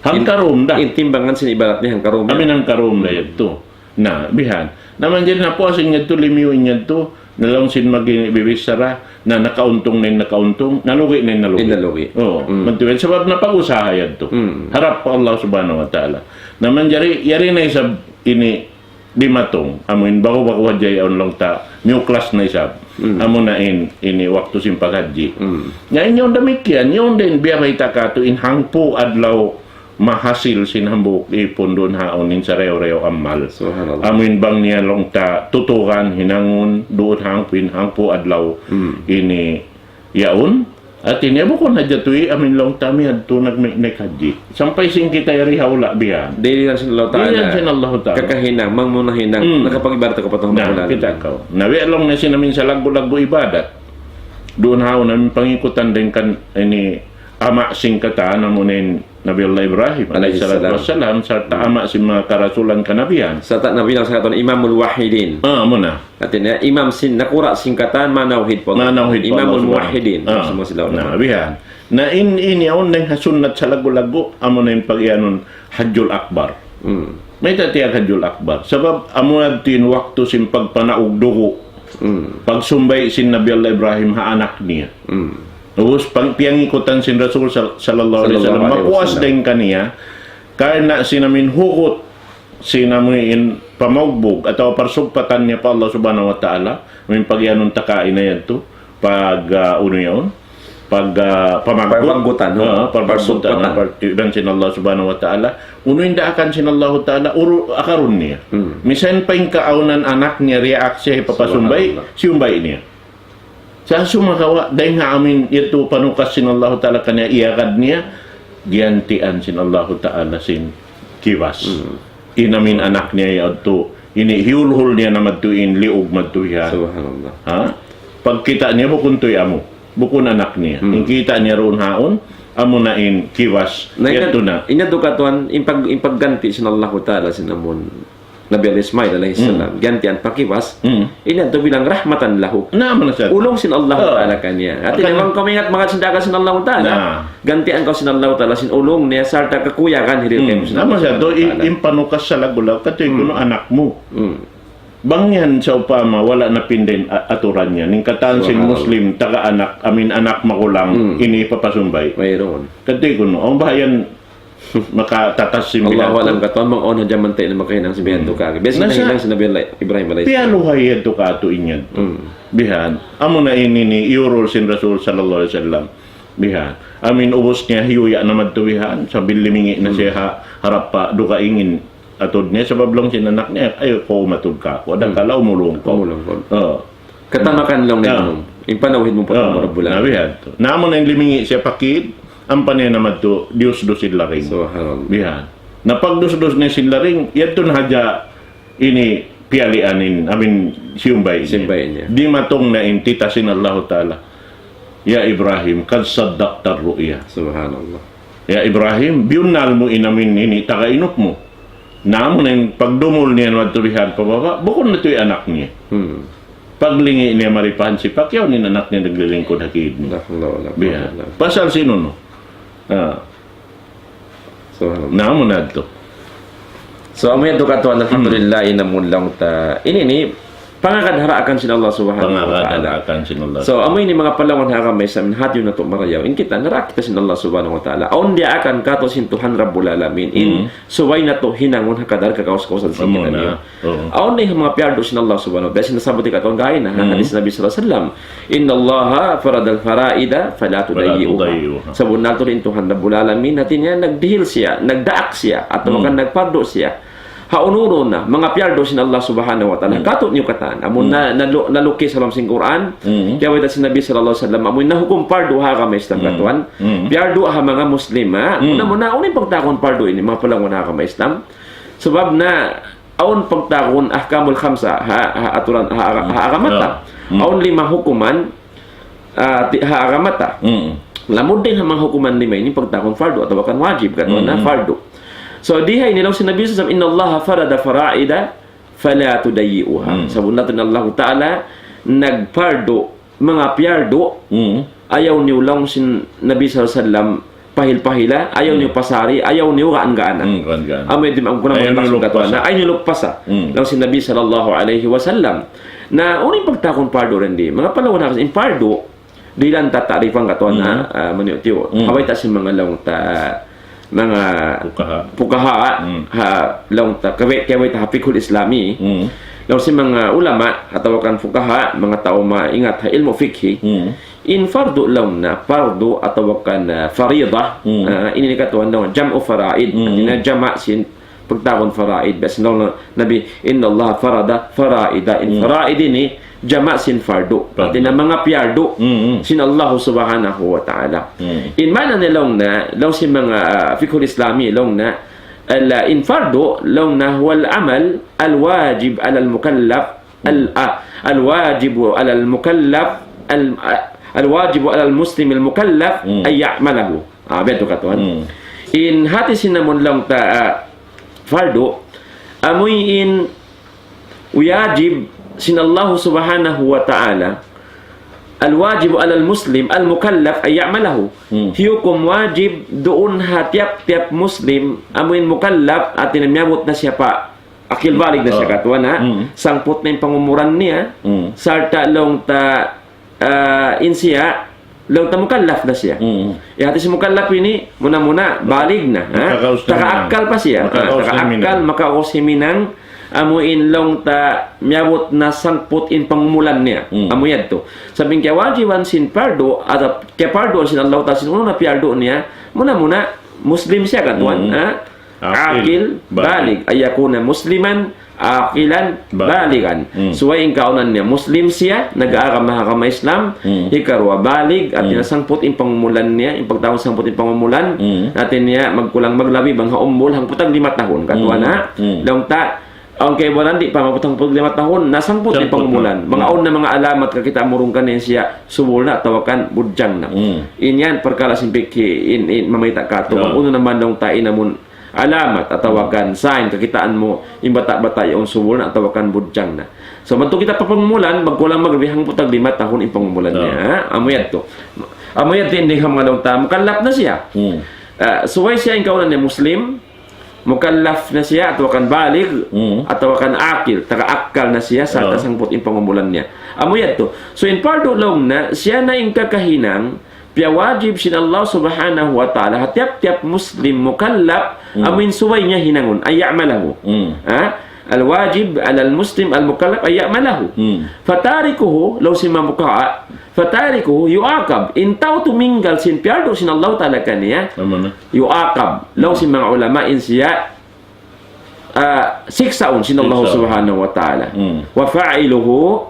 Hangkarum da. In timbangan sin ibarat niya hangkarum. Amin hangkarum da yadtu. Na, bihan. Na manjari na puas in yadtu, limiyu in yadtu, na laung sin magi bibichara, na nakauntung na in nakauntung, nalugi na in nalugi. In nalugi. Oo, hmm. Madtu yan. Sabab na pag-usaha yadtu. Hmm. Harap pa Allah Subhanahu wa Ta'ala. Na manjari, yari na isab ini dimatung, amu in baku-baku hadja yaun laung ta, miyuklas na isab. Mm. Amu na in, ini waktu sin paghajji. Mm. Na in yaun damikkiyan, yaun da in biya' bayta' katu' in hangpu' adlaw mahasil sin hambuuk ipun duun haun in sarayaw-rayaw amal. Subhanallah. Amu in bang niya laung ta tutukan hinangun duun hangpu' in hangpu' adlaw Mm. ini yaun, hati niya bukun hadja tuud amin laung ta miyadtu nag-, naghaji. Sampay sin kita yari ha hula' bihan. Dihil yan sin Allah Ta'ala. Dihil yan sin Allah Ta'ala. Kakahinang, mangmuna hinang, hmm, nakapag-ibadat kaw pa Tuhan. Na, Rabbul Alamin. Kita' kaw. Na, biya' laung niya sin amin salaggu'-laggu' ibadat. Duun haun amin pangikutan dayn kan ini ama' sin katan, amu na in Nabi Allah Ibrahim, alayhi salatu wassalam, sarta' ama' sin manga karasulan kanabihan. Sarta' Nabi Allah sa' Imamul Muwahhidin. Ah, amu na. Hati niya, imam sin nakura' sin katan manawhid pa Allah. Manawhid pa Allah Imamul Muwahhidin. Ah, amu sila. Na, bihan. Na in, in yaun na in ha sunnat salaggu'-laggu', amu na in pag-iyanun Hajjul Akbar. Hmm. Mayta' tiyawag Hajjul Akbar? Sabab amu na in waktu sin pagpanaug dugu'. Hmm. Pagsumbay' sin Nabi Allah Ibrahim ha anak niya. Hmm. Ubus pag-, piyangikutan sin Rasul sal-, sallallahu alayhi wasallam. Sallallahu alayhi wasallam. Mapuas dayn kaniya, karna' sin amin hugut sin amuin pamaugbug atawa parsugpatan niya pa Allah Subhanahu wa Ta'ala, amuin pag-iyanun ta kaina yadtu, pag, ah, unu yaun, pag, ah, pamaggut. Pamaggutan, no? Ah, pamaggutan, parsugpatan. Partidan sin Allah Subhanahu wa Ta'ala, unu in daakan sin Allah Ta'ala, uru-, akarun niya. Hmm. Misan pa in kaawnan anak niya, react siya, hipapasumbay', subhanallah, siyumbay' niya. Sa' sumagawa', dayn ha amin yadtu panukas sin Allahu Ta'ala kaniya, iyagad niya, giyantian sin Allahu Ta'ala sin kiwas. Mm. In amin anak niya yadtu, ini hiyulhul niya na madtu in liug madtu bihan. Subhanallah. Ha? Pagkita' niya bukun tuy amu, bukun anak niya. Mm. In kita' niya duun haun, amu na in kiwas. Na, yadtu na. Ina tu katuan, in pag-, in pagganti' sin Allahu Ta'ala sin amun Nabi Allah Ismail alayhi salam, hmm, gantian pakiwas, hmm, ini yadtu bilang rahmatan lahu. Na, mana siya? Ulung sin Allah, ah, Ta'ala kaniya. Hati niya, bang kamu ingat manga sin daakan sin Allah Ta'ala, na, gantian kaw sin Allah Ta'ala sin ulung niya, sarta' kakuyagan hiril, hmm, kamu sin Allah Ta'ala. Na, mana siya? In panukas salaggu'-laggu', katuy kunu' anak mu. Hmm. Bang yan sawpama, wala' na pinda in a-, aturan niya. In katan sin, subhanallah, Muslim, taga anak, amin anak magulang, hmm, ini papasumbay'. Mayroon. Katuy kunu', ang bahayan, makatatas sin bihan tu. Allahu a'lam, katuan, bang awn hadja mantay na makahinang sin bihan tu, hmm, kagi. Biya' sin nahinang sin Nabi Allah Ibrahim alayhi salam. Piyaluhay yadtu katu' in yadtu. Hmm. Bihan. Amu na ini ini, iyurul sin Rasul sallallahu alayhi wasallam. Bihan. Amin ubus niya, hiyuya' na madtu bihan. Sambil limingi' na siya ha-, harap pa dugaing in atud niya. Sabab laung sin anak niya, ayaw kaw umatud kāku'. Ada kala umulung kaw. Umulung kaw. Oo. Katamakan laung niya, ah, in panawhid mu pa Tuhan Rabbul Alamin. Na, bihan tu. Na amu na in limingi' siya pakid, ampa niya na madtu, diyusdus in laring. Subhanallah. Bihan. Na pagdusdus niya sin laring, yadtu na hadja ini piyalian in, amin siyumbay' niya. Siyumbay' niya. Dimatung na in tita sin Allahu Ta'ala. Ya Ibrahim, قد صدقت الرؤيا. Subhanallah. Ya Ibrahim, biyunnal mu in amin ini taga inup mu. Na amu na in pagdumul niya madtu bihan pa baba', bukun na tuy anak niya. Hmm. Paglingi' niya mari pa hansipak, yaun in anak niya naglilingkud ha kiid niya. La hawla wala quwwata illa billah. Bihan. Pasal sin unu? Ah. Subhanallah. Na amu na yadtu. So, amu yadtu katuan, alhamdulillah, in amun laung ta. Ini ini, pangagad ha daakan sin Allah Subhanahu wa Ta'ala. Pangagad ha daakan sin Allah. So, amu ini manga palawan ha agama Islam, hati natu' marayaw. In kita, naraak kita sin Allah Subhanahu wa Ta'ala. Awn diyaakan katu' sin Tuhan Rabbul Alamin. In, hmm, subay natu' hinangun ha kadar kakaus-kausan sin kita niya. Amu na. Oo. Awn na in manga piyardu sin Allah Subhanahu wa Ta'ala. Biya' sin nasabbut katuan kaina, ha, hmm, hadis Nabi sallallahu alayhi wasallam. إن الله فرض الفرائض فلا تضيعوها. Sabunnal tuud in Tuhan Rabbul Alamin, hati niya nagdihil siya, nagdaak siya, atawa kan nagpardu siya. Ha unu-unu na, manga piyardu sin Allah Subhanahu wa Ta'ala. Hmm. Katu' niyu katan. Amun Hmm. na, nalu-, nalukis ha lawm sin Qur'an, Hmm. kiyawayta sin Nabi sallallahu alayhi wasallam, amun nahukum pardu ha agama Islam Hmm. katuan. Hmm. Piyardu ha manga Muslim, ha? Hmm. Muna-muna, unu in pagtawagun pardu ini, manga palangga' ha agama Islam? Sabab na, awn pagtawagun ahkamul khamsa, ha, ha aturan, ha, ha, ha agama ta. Hmm. Awn lima hukuman, ah, ti-, ha agama ta. Hmm. Lamud dayn ha manga hukuman lima ini pagtawagun fardu atawa kan wajib, katuan na Hmm. fardu. So, di ha ini laung sin Nabi sallallahu alayhi wasallam, "Inna Allah farada faraida fala tudayyi'uha." Hmm. Sabunnal tuud in Allahu Ta'ala nagpardu manga piyardu, Hmm. ayaw niyu laung sin Nabi sallallahu alayhi wasallam pahil-pahila, ayaw Hmm. niyu pasari, ayaw niyu gaan-gaana. Hmm, gaan-gaana. Amu yadtu in, amu ku na Ayaw niyu maksud katuan lukpasa. na, ayaw niyu lukpasa. Hmm. Laung sin Nabi sallallahu alayhi wasallam. Na, unu in pagtawagun pardu dindi? Manga palangga' ha agama Islam, in pardu, dihilan ta ta'rifan katuan na, Hmm. ah, maniyu-tiyu. Hmm. Ha bayta' sin manga laung ta, manga Fuqaha. fuqaha, Hmm. ha laung ta, kiyaway-, kiyawayta ha fiqhul Islami. Hmm. Laung sin manga ulama, atawa kan fuqaha, manga tau maingat ha ilmu' fiqhi. Hmm. In fardu laung na, fardu atawa kan, ah, faridah, Hmm. ah, ini katuan laung, jam'u faraid. Hmm. Hātina jama' sin pagtawagun faraid. Biya' sin laung Nabi, "Inna Allah farada faraida." In Hmm. faraid ini, jama' sin fardu. Fardu. Hātina manga piyardu Hmm. sin Allah Subhanahu wa Ta'ala. Hmm. In maana niya laung na, laung sin manga, ah, fiqhul Islami laung na, al-, in fardu laung na huwal amal al-wajib alal mukallaf, al-, Hmm. ah, al-wajibu alal mukallaf, al-, ah, al-wajibu alal muslimil mukallaf Hmm. an ya'malahu. Ah, biya' yadtu katuan. Hmm. In hāti sin amun laung ta, ah, fardu, amuin wajib sin Allah Subhanahu wa Ta'ala, al-wajibu alal muslim al-mukallaf an ya'malahu. Hmm. Hiyukum wajib duun ha tiyap-tiyap Muslim, amuin mukallaf, hātina miyabut na siya pa akil balig na siya Ah. katuan, ha? Hmm. Sangput na in pangumulan niya, Hmm. sarta' laung ta, ah, in siya, laung ta mukallaf na siya. Hmm. Ya, hāti sin mukallaf ini, muna-muna, balig na, ha? Makakaus na Taka hinang. akkal pa siya. Ha, Makakaus taka na akkal, hinang. makakaus himinang, amuin laung ta miyabut na sangput in pangumulan niya. Hmm. Amu yadtu. Sabab in kiyawajiban sin pardu, atawa kiyaparduan sin Allah Ta'ala sin unu na piyardu niya, muna-muna, Muslim siya katuan, Hmm. ha? Aqil, Aqil, balig. balig. An yakuna musliman, aqilan, Balig. baligan. Hmm. Subay in kaawnan niya, Muslim siya, nag-aagama ha agama Islam, Hmm. hikaruwa balig, hātina Hmm. sangput in pangumulan niya, in pagtawagun sangput in pangumulan, Hmm. hātina magkulang maglabi bang ha umbul hangpu' tag lima tahun, katuan Hmm. na, Hmm. laung ta, awn kaibanan di' pa maabut hangpu' tag lima tahun, na sangput in Sangput na. pangumulan. Bang Hmm. awn na manga alamat kakitaan mu duun kaniya siya, subul na, atawa kan budjang na. Hmm. In yan, parkala' sin fikhi, in, in, mamayta' katu', Ya. bang unu na man laung ta in amun alamat atawa kan sign kakitaan mu in bata'-bata' yaun subul na atawa kan budjang na. So, madtu kita pa pangumulan, magkulang maglabi hangpu' tag lima tahun in pangumulan Ah. niya, ha? Amu yadtu. Amu yadtu in diham nga laung ta, mukallaf na siya. Hmm. Ah, subay siya in kaawnan niya Muslim, mukallaf na siya, atawa kan balig, Hmm. atawa kan akil, taga akkal na siya, sa Ah. tasangput in pangumulan niya. Amu yadtu. So, in pardu laung na, siya na in kakahinang, piyawajib sin Allah Subhanahu wa Ta'ala ha tiyap-tiyap Muslim mukallaf, Hmm. amuin subay niya hinangun, an ya'malahu. Hmm. Ha? Al-wajib alal muslim al-mukallaf an ya'malahu. Hmm. Fatarikuhu, laung sin manga fuqaha, fatarikuhu yu'aqab. In tau tuminggal sin piyardu sin Allah Ta'ala kaniya, Amu na. yu'aqab. Laung sin manga ulama in siya, ah, siksaun sin Allah Siksaun. Subhanahu wa Ta'ala. Hmm. Wa fa'iluhu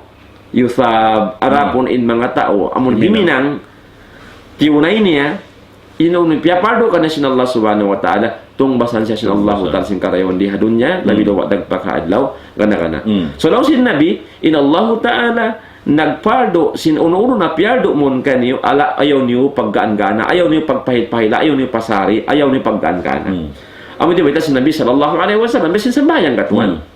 yuthab. Adapun in manga tau amun Himinang. himinang, tiyunay niya, in unu in piyapardu kaniya sin Allah Subhanahu wa Ta'ala, tungbasan siya sin Allah Tungbasan. Ta'ala sin karayawan di ha dunya, Hmm. labi daw dagpak ha adlaw gana-gana. Hmm. So, laung sin Nabi, in Allah Ta'ala nagpardu sin unu-unu na piyardu mawn kaniyu, ala, ayaw niyu paggaan-gaana, ayaw niyu pagpahil-pahila, ayaw niyu pasari, ayaw niyu paggaan-gaana. Hmm. Amu yadtu bayta' sin Nabi sallallahu alayhi wasallam, biya' sin sambahayang katuan. Hmm.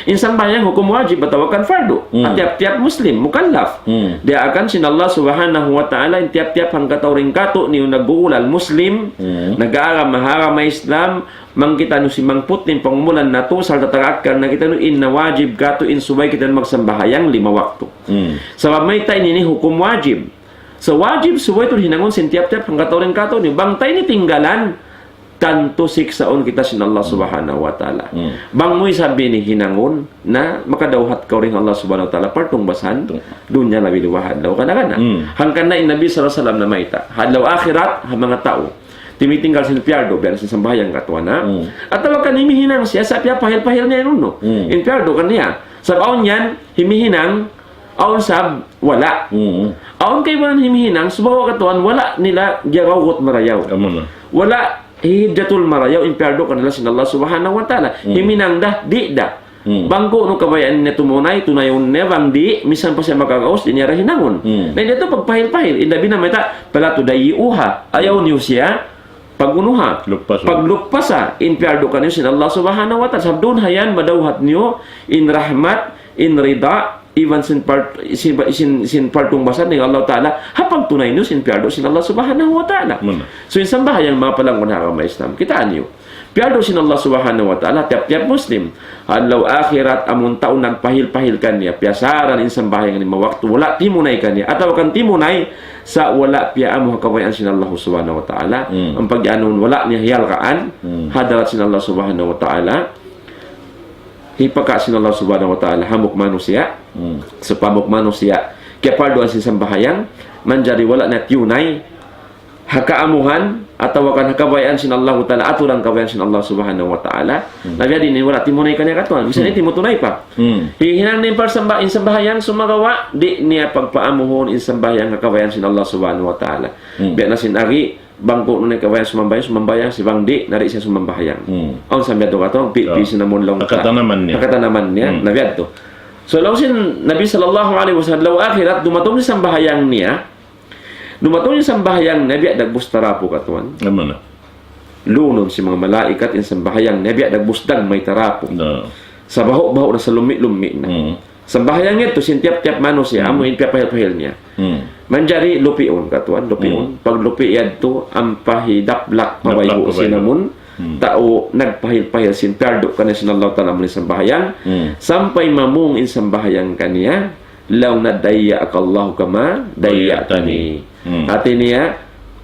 In sambahayang hukum wajib atawa kan fardu. Hmm. Ha tiyap-tiyap Muslim, mukallaf. Hmm. Diyaakan sin Allah Subhanahu wa Ta'ala, in tiyap-tiyap hangkatau dayn kātu'niyu naggugulal Muslim, Hmm. nag-aagama ha agama Islam, bang kitaniyu simangput in pangumulan natu', sarta' taga akkal na kitaniyu, in wajib kātu', in subay kitaniyu magsambahayang lima waktu. Hmm. Sabab mayta' ini hukum wajib. So, wajib subay tuud hinangun sin tiyap-tiyap hangkatau dayn kātu'niyu. Bang ta ini tinggalan, tantu siksaun kita sin Allah Hmm. Subhanahu wa Ta'ala. Hmm. Bang mu isab ini hinangun, na makadawhat kaw dayn Allah Subhanahu wa Ta'ala, partungbasan, Tung- dunya labi luwahad daw kana-kana. Hmm. Hangkan na in Nabi sallallahu alayhi wasallam namayta', ha adlaw akhirat, ha manga tau timitinggal sin piyardu, biya' na sin sambahayang katuan, ha? Hmm. Atawa kan himihinang siya sa' piyapahil-pahil niya yan, unu? Hmm. In piyardu kaniya. Sabab awn yan, himihinang, awn sab, wala'. Hmm. Awn kaibanan himihinang, sumagawa' katuan, wala' nila giyagawgut marayaw. Amu na. Wala' hihidjatul marayaw, in piyardu kanila sin Allah Subhanahu wa Ta'ala. Hmm. Himinang da, di' da. Hmm. Bang kunu' kabayaan niya tumunay, tunayun niya, bang di', misan pa siya makagaus, di' niya da hinangun. Hmm. Na, di' yadtu pagpahil-pahil, in labi na mayta', فلا تضيعوها. Ayaw niyu siya, pag-unu ha? Luppas. Pagluppas ha, in piyardu kaniyu sin Allah Subhanahu wa Ta'ala. Sabab duun ha yan, madawhat niyu, in rahmat, in rida, iban sin part-, sin, sin, sin partungbasan dayn Allah Ta'ala, ha pagtunay niyu sin piyardu sin Allah Subhanahu wa Ta'ala. Muna. So, in sambahayang manga palangga' ha agama Islam, kitaa niyu. Piyardu sin Allah Subhanahu wa Ta'ala, tiyap-tiyap Muslim. Adlaw akhirat, amun tau nagpahil-pahil kaniya, piyasaran in sambahayang lima waktu, wala' timunay kaniya, atawa kan timunay, sa' wala' piyaamu ha kabayaan sin Allah Subhanahu wa Ta'ala, Hmm. ampa giyanun wala' niya hiyalgaan, Hmm. ha hadarat sin Allah Subhanahu wa Ta'ala, hipaka sin Allah Subhanahu wa Ta'ala, hambuuk manusiya', Hmm. sa' hambuuk manusiya', kiyaparduan sin sambahayang, manjari wala' na tiyunay, ha kaamuhan, atawa kan ha kabayaan sin Allahu Ta'ala, aturan kabayaan sin Allah Subhanahu wa Ta'ala. Hmm. Na biya' diin in wala' timunay kaniya katuan. Misan Hmm. in timunay pa. Hmm. Hihinang niya in parsamba-, in sambahayang sumagawa', di' niya pagpaamuhun in sambahayang ha kabayaan sin Allah Subhanahu wa Ta'ala. Hmm. Biya' na sin agi, bang kunu' in kabayaan sumambahayang, sumambahayang, siya bang di', na di' siya sumambahayang. Hmm. Awn sa miyadtu katuan, pi-, Oh. pi-, sinamon laung ka. Hakatanaman niya. Hakatanaman niya, Hmm. na biya' yadtu. So, laung sin Nabi sallallahu alayhi wasallam, adlaw akhirat, dumatung in sambahayang niya, Dumatung in sambahayang niya biya' dagbus tarapu katuan. Amu na. Lunun sin manga malaikat in sambahayang niya biya' dagbus dagmay tarapu. Na. Sa' bahu'-bahu' na, sa' lummi'-lummi' na. Hmm. Sambahayang yadtu sin tiyap-tiyap manusiya', Hmm. amu in piyapahil-pahil niya. Hmm. Manjari lupiun katuan, lupiun. Hmm. Paglupi' yadtu, ampa hidaplak pa bayhu'. Daplak pa bayhu'. Sin amun Hmm. tau nagpahil-pahil sin piyardu kaniya sin Allah Ta'ala amu in sambahayang. Hmm. Sampay mamung in sambahayang kaniya, laung niya, ضيعك الله كما ضيعتني. Hmm. Hati niya,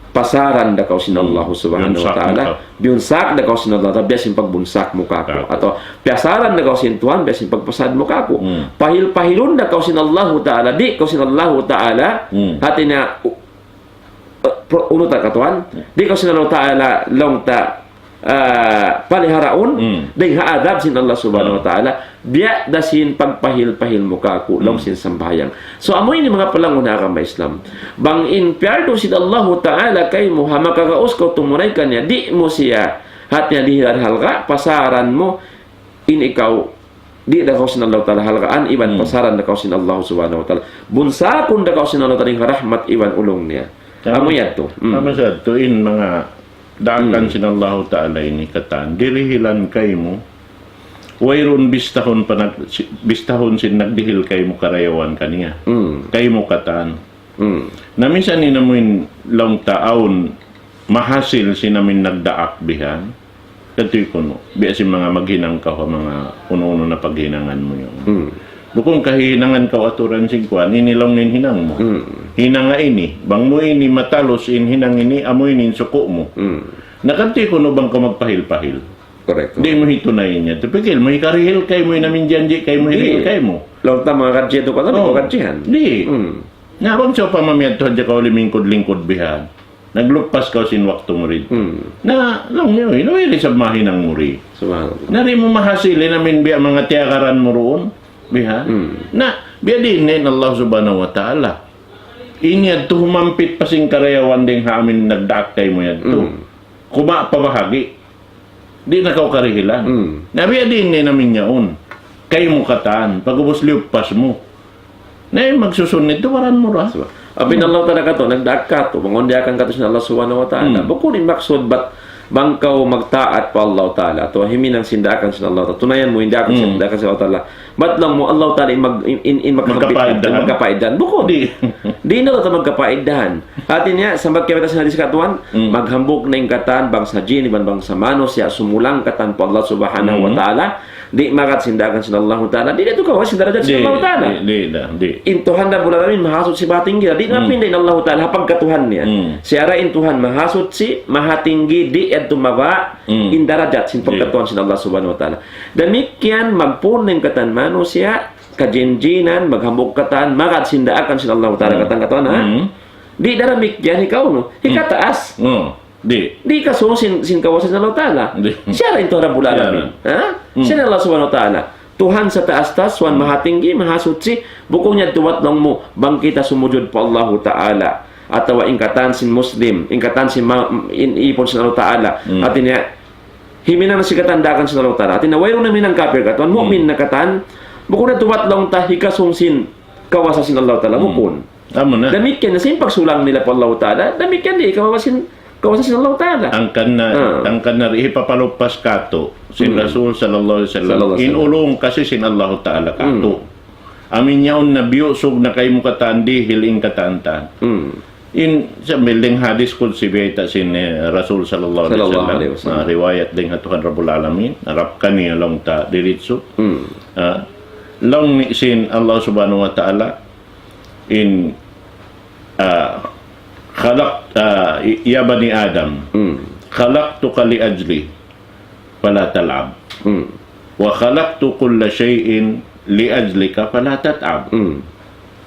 pasaran da kaw sin Hmm. Allah Subhanahu wa Ta'ala. Biyunsak mu kaw. Biyunsak da kaw sin Allah Ta'ala, biya' sin pagbunsak mu kaku'. Kaku'. Atawa, piyasaran da kaw sin Tuhan, biya' sin pagpasad mu kaku'. Hmm. Pahil-pahilun da kaw sin Allah Ta'ala, di' kaw sin Allah Ta'ala. Hmm. Hati niya, u-, eh, pro-, unu ta katuan? Hmm. Di' kaw sin Allah Ta'ala, laung ta, ah, paliharaun, Hmm. dayn ha adab sin Allah Subhanahu wa Ah. Ta'ala, biya' da sin pagpahil-pahil mu kaku', laung Hmm. sin sambahayang. So, amu ini manga palangga' ha agama Islam. Bang in piyardu sin Allahu Ta'ala kaymu, ha makagaus kaw tumunay kaniya, di' mu siya, hati niya dihil halga', pasaran mu, in ikaw, di' da kaw sin Allahu Ta'ala halgaan, iban Hmm. pasaran da kaw sin Allah Subhanahu wa Ta'ala. Bunsakun da kaw sin Allah Ta'ala dayn ha rahmat iban ulung niya. Tama. Amu yadtu. Hmm. Tama sa yadtu in manga daakan Hmm. sin Allahu Ta'ala ini katan. Dirihilan kaymu, wayruun bistahun pa nag-, si-, bistahun sin nagdihil kaymu karayawan kaniya. Hmm. Kaymu katan. Hmm. Na minsan in amuin laung ta awn mahasil sin amuin nagdaak bihan. Katuy kunu', biya' sin manga maghinang kaw ha manga unu-unu na paghinangan mu yan. Hmm. Bukun kahinangan kaw aturan sin kuwan, ini laung niya in hinang mu. Hmm. Hinanga ini, bang mu ini matalus in hinang ini, amu ini in suku' mu. Hmm. Na katuy kunu' bang kaw magpahil-pahil. Correct. Di' mu hitunay niya. Tipikil mu, hikarihil kaymu, in amuin janji' kaymu, hirihil kaymu. Laung ta manga kadji yadtu katan, di' Oh. kaw kadjihan. Di'. Hmm. Na bang sawpama miyadtu hadja kaw limingkud-lingkud bihan. Naglupas kaw sin waktu mu rin. Hmm. Na, laung niya, "Uy, inu iri sa mahinang mu ri?" Subhanallah. Na di' mu mahasil, in amuin biya' manga tiyagaran mu duun. Bihan. Hmm. Na, biya' diin in Allah Subhanahu wa Ta'ala. Ini yadtu humampit pa sin karayawan dayn ha amuin nagdaak kaymu yadtu. Hmm. Kuma' pa bahagi'. Di' na kaw karihilan. Hmm. Na biya' diin in amuin yaun. Kaymu katan, pag'ubus liyupas mu. Na in magsusun nidtu, baran mu ra. Subhan-, apabila Allah Ta'ala katu', nagdaak katu', mangundiakan katu' sin Allah Subhanahu wa Ta'ala. Hmm. Bukun in maksud bat bang kaw magtaat pa Allah Ta'ala, atawa himinang sin daakan sin Allah Ta'ala, tunayan mu in daakan sin, Hmm. daakan sin Allah Ta'ala. Bat laung mu, Allah Ta'ala in mag-, in, in, in magkapaidahan. Magkapaidahan. Bukun. Di'. Di' na Allah Ta'ala magkapaidahan. Hati niya, sambat kiyabata sin hadis katuan, Hmm. maghambuuk na in katan, bangsa jin, iban bangsa manusiya', sumulang katan pa Allah Subhanahu wa Hmm. Ta'ala, di' magad sin daakan sin Allahu Ta'ala, di' da tuud kawa' sin darajat sin Di', Allahu Ta'ala. di', di', da, di'. In Tuhan Rabbul Alamin, mahasuchi, mahatinggi, di' Hmm. mapinda in Allahu Ta'ala, ha pagkatuhan niya. Hmm. Siya ra in Tuhan, mahasuchi, mahatinggi, di' yadtu mababa', Hmm. in darajat sin Di'. pagkatuhan sin Allah Subhanahu wa Ta'ala. Damikkiyan, magpun in katan manusiya', kajinjinan, maghambuuk katan, magad sin daakan sin Allahu Ta'ala, Hmm. katan katuhan, ha? Hmm. Di' da damikkiyan, hikaunu, Hmm. hikataas. Hmm. Di'. Di' kasung sin, sin kawasa sin Allah Ta'ala. Di'. Siya ra in Tuhan Rabbul Alamin. Ha? Siya na Allah Subhanahu wa Ta'ala. Tuhan sataas-taas, Tuhan mahatinggi, mahasuchi, bukun niya tuwat laung mu, bang kita sumujud pa Allahu Ta'ala. Atawa in katan sin Muslim, in katan sin ma-, in ipun sin Allah Ta'ala. Hati niya, himinang sin katan daakan sin Allah Ta'ala. Hati niya, wayruun na hinang kapir katan, mu'min na katan, bukun na tuwat laung ta hikasung sin kawasa sin Allah Ta'ala, bukun. Amu na. Damikkiyan na sin pagsulang nila pa Allah Ta'ala, damikkiyan di' kawasa sin, kawasa sin Allah Ta'ala. Hangkan na, hangkan na ri hipapaluppas katu', sin Rasul sallallahu alayhi wasallam, in ulung kasi sin Allah Ta'ala katu'. Amu in yaun na biyusug na kaymu katan dihil in katan-katan. In, sa' biyayta' dayn hadis qudsi biyayta' sin, eh, Rasul sallallahu alayhi wasallam. Sallallahu alayhi wasallam. Ah, riwayat dayn ha Tuhan Rabbul Alamin. Harap kaniya laung ta diritsu. Ah, laung niya sin Allah Subhanahu wa Ta'ala, in, ah, khalaq-, ah, ya bani Adam, khalaqtuka li ajli, fala tal'ab. Wa khalaqtu kulla shay'in li ajlika, fala tat'ab.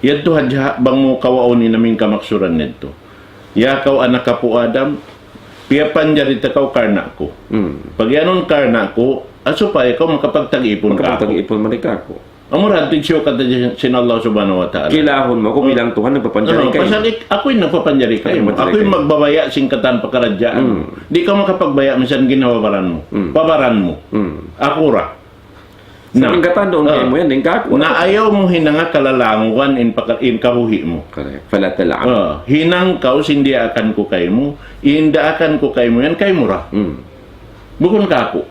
Yadtu hadja bang mu kawaun in amu in kamaksuran niyadtu. Ya kaw anak apu' Adam, piyapanjari ta kaw karna' ku. Pag-iyanun karna' ku, ah, supaya kaw makapagtag-ipun kāku'. Makapagtag-ipun mari kāku'. Amura hadtu in siyukat sin Allah Subhanahu wa Ta'ala. Kilahun mu aku bilang Tuhan nagpapanjari kaymu. Pasal ik-, aku in nagpapanjari kaymu. Aku in magbabaya' sin katan pakaradjaan. Di' kaw makapagbaya' misan ginhawa-baran mu. Pabaran mu. Aku ra. Na, in katan duun kaymu yan, in kāku'. Na ayaw mu hinanga kalalangugan in paka-, in kabuhi' mu. Correct. Fala tal'ab. Ah, hinang kaw sin diyaakan ku kaymu, in daakan ku kaymu yan kaymu ra. Bukun kāku'.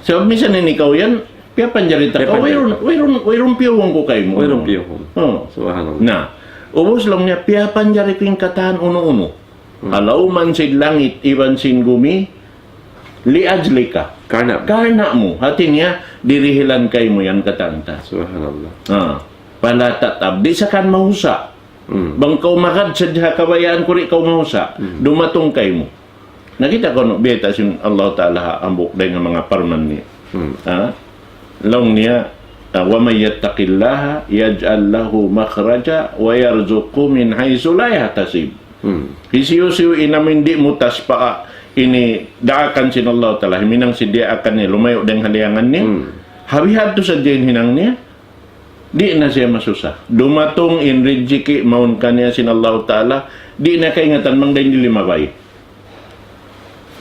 Sabab misan in ikaw yan, piyapanjari ta kaw, wayruun, wayruun, wayruun piyuhung ku kaymu. Wayruun piyuhung. Oh. Subhanallah. Na, ubus laung niya, piyapanjari ku in katan unu-unu. Ha lawm sin langit iban sin gumi, li ajlika. Karna'. Karna' mu. Hati niya, dirihilan kaymu yan katan ta. Subhanallah. Ah. Fala tat'ab. Di' sa kan mahusa'. Bang kaw magad sadja kabayaan ku di' kaw mahusa', dumatung kaymu. Nakita' kaw, no, biyayta' sin Allah Ta'ala ha hambuuk dayn ha manga parman niya. Ha? Laung niya, ah, ومن يتق الله يجعل له مخرجا ويرزقه من حيث لا يحتسب. Hisiyu-siyu in amu in di' mutas pa ini daakan sin Allah Ta'ala, himinang sin diyaakan niya, lumayu' dayn ha liyangan niya. Ha bihadtu sadja in hinang niya, di' na siya masusa. Dumatung in rijiki' mawn kaniya sin Allahu Ta'ala, di' na kaingatan bang dayn di limabay.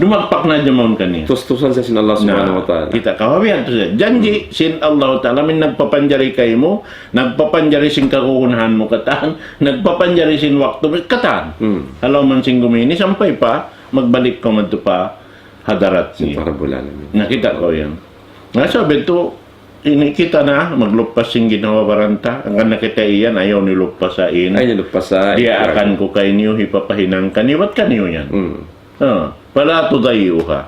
Dumagpak na hadja mawn kaniya. Tustusan siya sin Allah Subhanahu wa Ta'ala. Kita' kaw, ha bihadtu siya. Janji' sin Allahu Ta'ala, amu in nagpapanjari kaymu, nagpapanjari sin kagunahan mu katan, nagpapanjari sin waktu mu katan. Ha lawm sin gumi ini sampay pa magbalik kaw madtu pa hadarat niya. Sin Rabbul Alamin. Nakita' kaw yan. Na, sabab yadtu, ini kita na, magluppas sin ginhawa-baran ta. Hangkan na kita yan, ayaw niyu luppasan. Ayaw niyu luppasan. Diyaakan ku kayniyu, hipapahinang kaniyu, bat kaniyu yan. Ah, fala tudayyi'uha.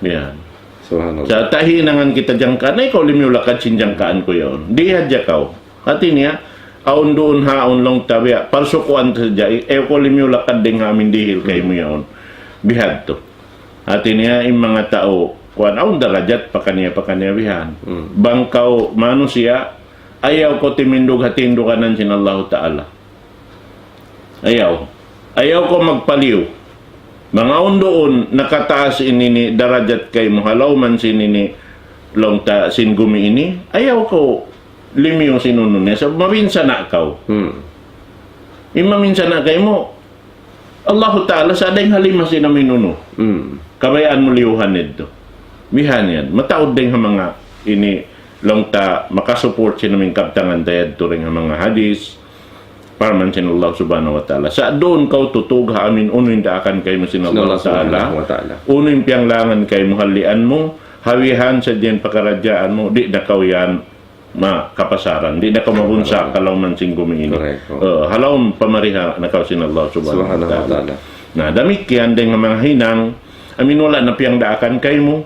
Yan. Subhanallah. Sa' tahinangan kita jangkaan, na ikaw limiyu lakad sin jangkaan ku yaun. Di' hadja kaw. Hati niya, awn duun ha, awn laung ta biya', parsukuan ta sadja, ayaw kaw limiyu lakad dayn ha amu in dihil kaymu yaun. Bihadtu. Hati niya, in manga tau, kuwan, awn darajat, pakaniya, pakaniya bihan. Bang kaw manusiya', ayaw kaw timindug ha tinduganan sin Allahu Ta'ala. Ayaw. Ayaw kaw magpaliyu. Bang awn duun, nakataas ini ini, darajat kaymu, ha lawm sin ini, laung ta sin gumi ini, ayaw kaw limiyu sin unu niya, sa' mabinsana' kaw. In maminsana' kaymu, Allahu Ta'ala sa' dayn ha lima sin amu in unu. Kabayaan mu liyuhan yadtu. Bihan yan. Mataud dayn ha manga ini laung ta makasupport sin amu in kabtangan ta yadtu dayn ha manga hadis. Parman sin Allah Subhanahu wa Ta'ala. Sa' duun kaw tutug ha amu in unu in daakan kaymu sin Allah Ta'ala. Unu in piyanglangan kaymu halian mu, ha bihan sadja in pakaradjaan mu, di' na kaw yan makapasaran. Di' na kaw mabunsa' ha lawm sin gumi ini. Correct. Eh, ha lawm pamariha na kaw sin Allah Subhanahu wa Ta'ala. Na, damikkiyan dayn ha manga hinang, amu in wala' na piyangdaakan kaymu,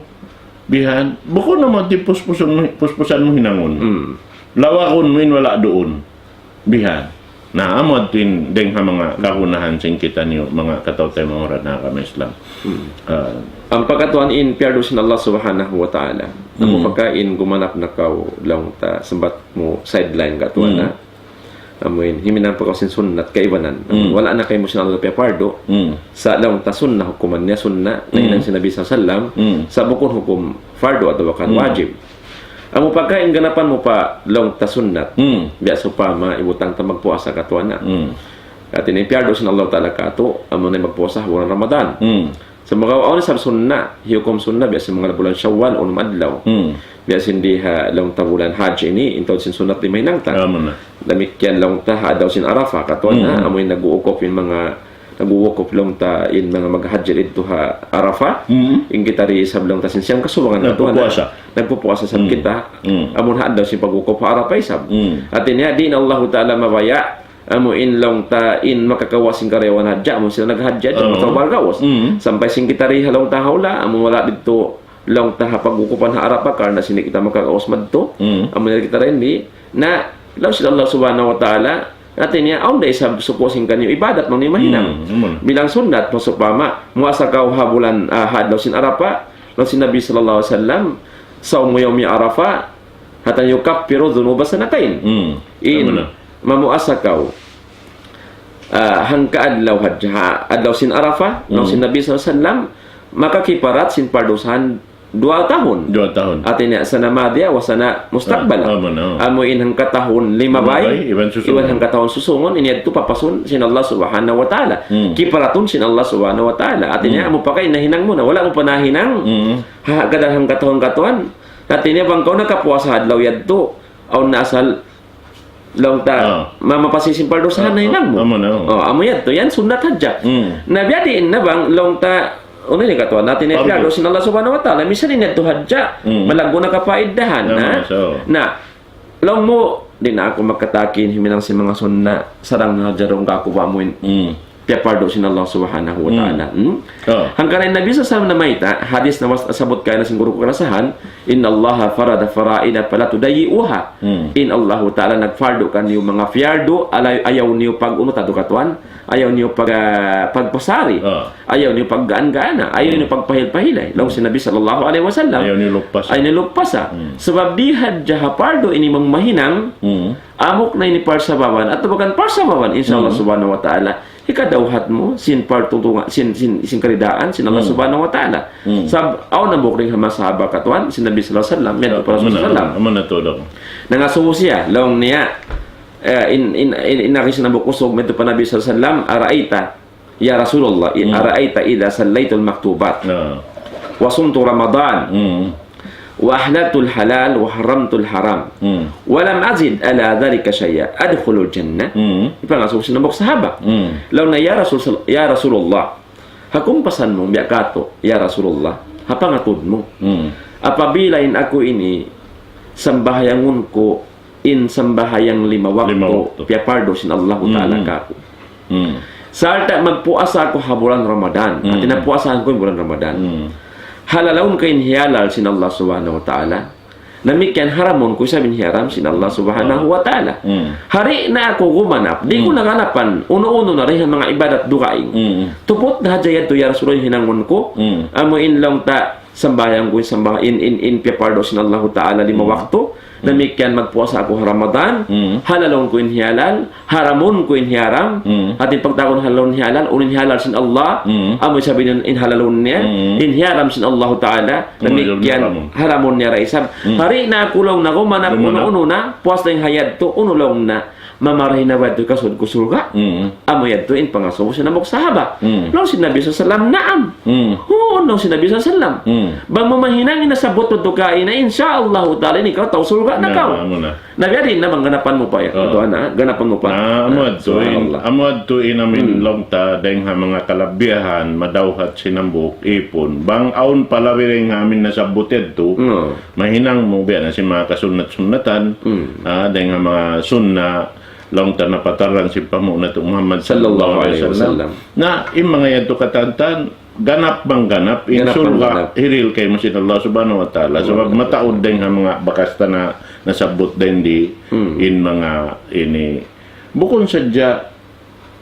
bihan, bukun na mu di' puspusan mu, puspusan mu hinangun. Lawagun mu in wala' duun. Bihan. Na, amu yadtu in dayn ha manga kagunahan sin kitaniyu, manga kataw-taymanghuran ha agama Islam. Ah, ampa katuan in piyardu sin Allah Subhanahu wa Ta'ala. Amu pagka in gumanap na kaw laung ta, sambat mu sideline katuan na. Amuin, himinang pa kaw sin sunnat kaibanan. Mm. Wala' na kaymu sin Allah piyapardu. Mm. Sa' laung ta sunnat hukuman niya sunnat. Mm. Nahinang sin Nabi sallallahu alayhi wasallam. Mm. Sa' bukun hukum fardu atawa kan Mm. wajib. Amu pagka in ganapan mu pa laung ta sunnat. Mm. Biya' sawpama, ibutang ta magpuasa katuan na. Mm. Hati niya, piyardu sin Allah Ta'ala katu', amu na magpuasa bulan Ramadan. Mm. Sa' makaw awn isab sunnat, hiyukum sunnat, biya' sin manga bulan Shawwal, unum adlaw. Mm. Biya' sin di ha laung ta bulan Hajj ini, in taud sin sunnat di' mahinang ta. Amu na. Damikkiyan laung ta ha adlaw sin Arafah, katuan na, Mm. amu in nag-uukuf in manga, nag-uukuf laung ta in manga maghajji didtu ha Arafah. Mm. In kita di isab laung ta sin siyam kasubangan katuan na. Nagpupuasa. Nagpupuasa isab Mm. kita. Mm. Amu ha adlaw sin pag-ukuf ha Arafah isab. Mm. Hati niya, di' na Allahu Ta'ala mabaya', amu in laung ta in makakawa' sin karayawan hadja, amu sila naghadja, amu Oo. tau bargaus. Mm. Sampay sin kita di ha laung ta ha hula', amu wala' didtu laung ta ha pag-ukupan ha Arafah, karna' sin di' kita makakaus madtu. Mm. Amu na kita di ini, na laung sin Allah Subhanahu wa Ta'ala, hati niya, awn da isab suku' sin kaniyu ibadat, laung niya mahinang. Mm, amu na. Bilang sunnat, pa sawpama, muasa kaw ha bulan, ah, ha adlaw sin Arafah, laung sin Nabi sallallahu alayhi wasallam, صوم يوم عرفة، hatan يكفر ذنوب سنتين. Mm. In, Amu na. mamuasa kaw. Ah, hangka adlaw hadja, ha adlaw sin Arafah, laung Mm. sin Nabi sallallahu alayhi wasallam, makakiparat sin pardusahan duwa tahun. Duwa tahun. Hati niya, سنة ماضية وسنة مستقبلة. Ah, amu na. Amu in hangka tahun limabay, Limabay, iban susungun. iban hangka tahun susungun, ini yadtu papasun sin Allah Subhanahu wa Ta'ala. Mm. Kiparatun sin Allah Subhanahu wa Ta'ala. Hati niya, Mm. amu pa kay nahinang mu na, wala' mu pa nahinang. Mm. Ha, kada hangka tahun katuan. Hati niya, bang kaw nakapuasa adlaw yadtu, awn na asal laung ta, Ah. mamapasi sin pardusahan Ah, nahinang mu. ah, amu na, oh. Oh, amu yadtu, yan sunnat hadja. Mm. Na biya' diin na bang, laung ta, unu ini katuan, hati niya Fardu. piyardu sin Allah Subhanahu wa Ta'ala, misan ini yadtu hadja, Mm. malaggu' na kapaidahan, Amu na, na? so. Na, laung mu, di' na aku makatakin, himinang sin manga sunnat, sarang na hadja laung aku ba amuin. Mm. Piyapardu sin Allah Subhanahu wa Mm. Ta'ala. Hmm? Oh. Hangkan in Nabi sallallahu alayhi wasallam namayta', hadis na mas-, sabut kay na sin guru ku kalasahan, إن الله فرض فرائض فلا تضيعوها. Hmm. In Allahu Ta'ala nagpardu kaniyu manga piyardu, alay-, ayaw niyu pag-unu tadu katuan, ayaw niyu pag-, ah, pagpasari, Oh. ayaw niyu paggaan-gaana, ayaw Hmm. niyu pagpahil-pahilay. Laung sin Nabi sallallahu alayhi wasallam, Ayaw niyu lupasa. ayaw niyu lupasa. Hmm. Sabab di' hadja ha pardu ini manga mahinang, Hmm. amuk na ini parsababan, atawa kan parsababan, insya Allah Hmm. Subhanahu wa Ta'ala, hikadawhat mu sin partutungan, sin, sin, sin karidaan sin Allah Hmm. Subhanahu wa Ta'ala. Hmm. Sab-, awn na bukring ha manga sahaba katuan sin Nabi sallallahu alayhi wasallam, yadtu pa Rasul Amu na, sallallahu alayhi wasallam. amu na tuud. Nangasubu siya, laung niya, eh, in, in, in, in, agi sin hambuuk usug, yadtu pa Nabi sallallahu alayhi wasallam, أرأيت يا رسول الله، إي، Hmm. أرأيت إذا صليت المكتوبات Ah. وصمت رمضان Hmm. وأحللت الحلال وحرمت الحرام Hmm. ولم أزد على ذلك شيئا أدخل الجنة؟ Hmm. Pangasubu sin hambuuk sahaba. Hmm. Laung niya, "Ya Rasul, ya Rasulullah, ha kumpasan mu, biya' katu', ya Rasulullah, ha pangatud mu. Hmm. Apabila in aku ini sambahayangun ku in sambahayang lima waktu, Lima waktu. piyapardu sin Allahu Ta'ala Hmm. kāku'. Hmm. Sarta' magpuasa aku ha bulan Ramadan." Hmm. Hati niya puasahan ku in bulan Ramadan. Hmm. Halalun ku in hiyalal sin Allah Subhanahu wa Ta'ala. Damikkiyan haramun ku isab in hiyaram sin Allah Subhanahu wa Ta'ala. Hmm. Di' na aku gumanap, di' ku Hmm. na ganapan, unu-unu na dayn ha manga ibadat dugaing. Hmm. Tuput na hadja yadtu ya Rasulullah hinangun ku, Hmm. amu in laung ta sambahayang ku in sambah-, in, in, in piyapardu sin Allahu Ta'ala lima Hmm. waktu. Hmm. Damikkiyan magpuasa aku ha Ramadan, Hmm. halalun ku in hiyalal, haramun ku in hiyaram, Hmm. hati pagtawagun halalun hiyalal, unu in hiyalal sin Allah, Hmm. amu isab in, in halalun niya, Hmm. in hiyaram sin Allahu Ta'ala, Hmm, damikkiyan haramun. haramun niya da isab. Hmm. Di' na aku laung niya gumanap Gumanap. unu-unu na, puas dayn ha yadtu, unu laung niya, mamarahi na ba yadtu kasud ku surga'? Hmm. Amu yadtu in pangasubu sin hambuuk sahaba. Hmm. Laung sin Nabi sallallahu alayhi wasallam, "Naam." Hmm. Huun, laung sin Nabi sallallahu alayhi wasallam. Hmm. Bang mu mahinang in nasabbut mu tu kaina, insya Allahu Ta'ala in ikaw tau surga' na Na, kaw. amu na. Na biya' diin na bang ganapan mu pa ya. Oh. Ito na, ganapan mu pa. Na, amu Na, yadtu in, subhanallah. amu yadtu in amin Hmm. laung ta, dayn ha manga kalabihan, madawhat sin hambuuk ipun. Bang awn palabi dayn ha amin nasabbut yadtu, Hmm. mahinang mu biya' na sin manga kasunnat-sunnatan, Hmm. ah, dayn ha manga sunna, laung ta napataran sin panghu' natu' Muhammad Sallallahu sallallahu alayhi alayhi wasallam. wasallam. Na, in manga yadtu katantan, ganap bang ganap, in Ganap bang surga', ganap. hirihil kaymu sin Allah Subhanahu wa Ta'ala. Sabab Allahu mataud Akbar. dayn ha manga bakas ta na nasabbut dayn di, Hmm. in manga ini. Bukun sadja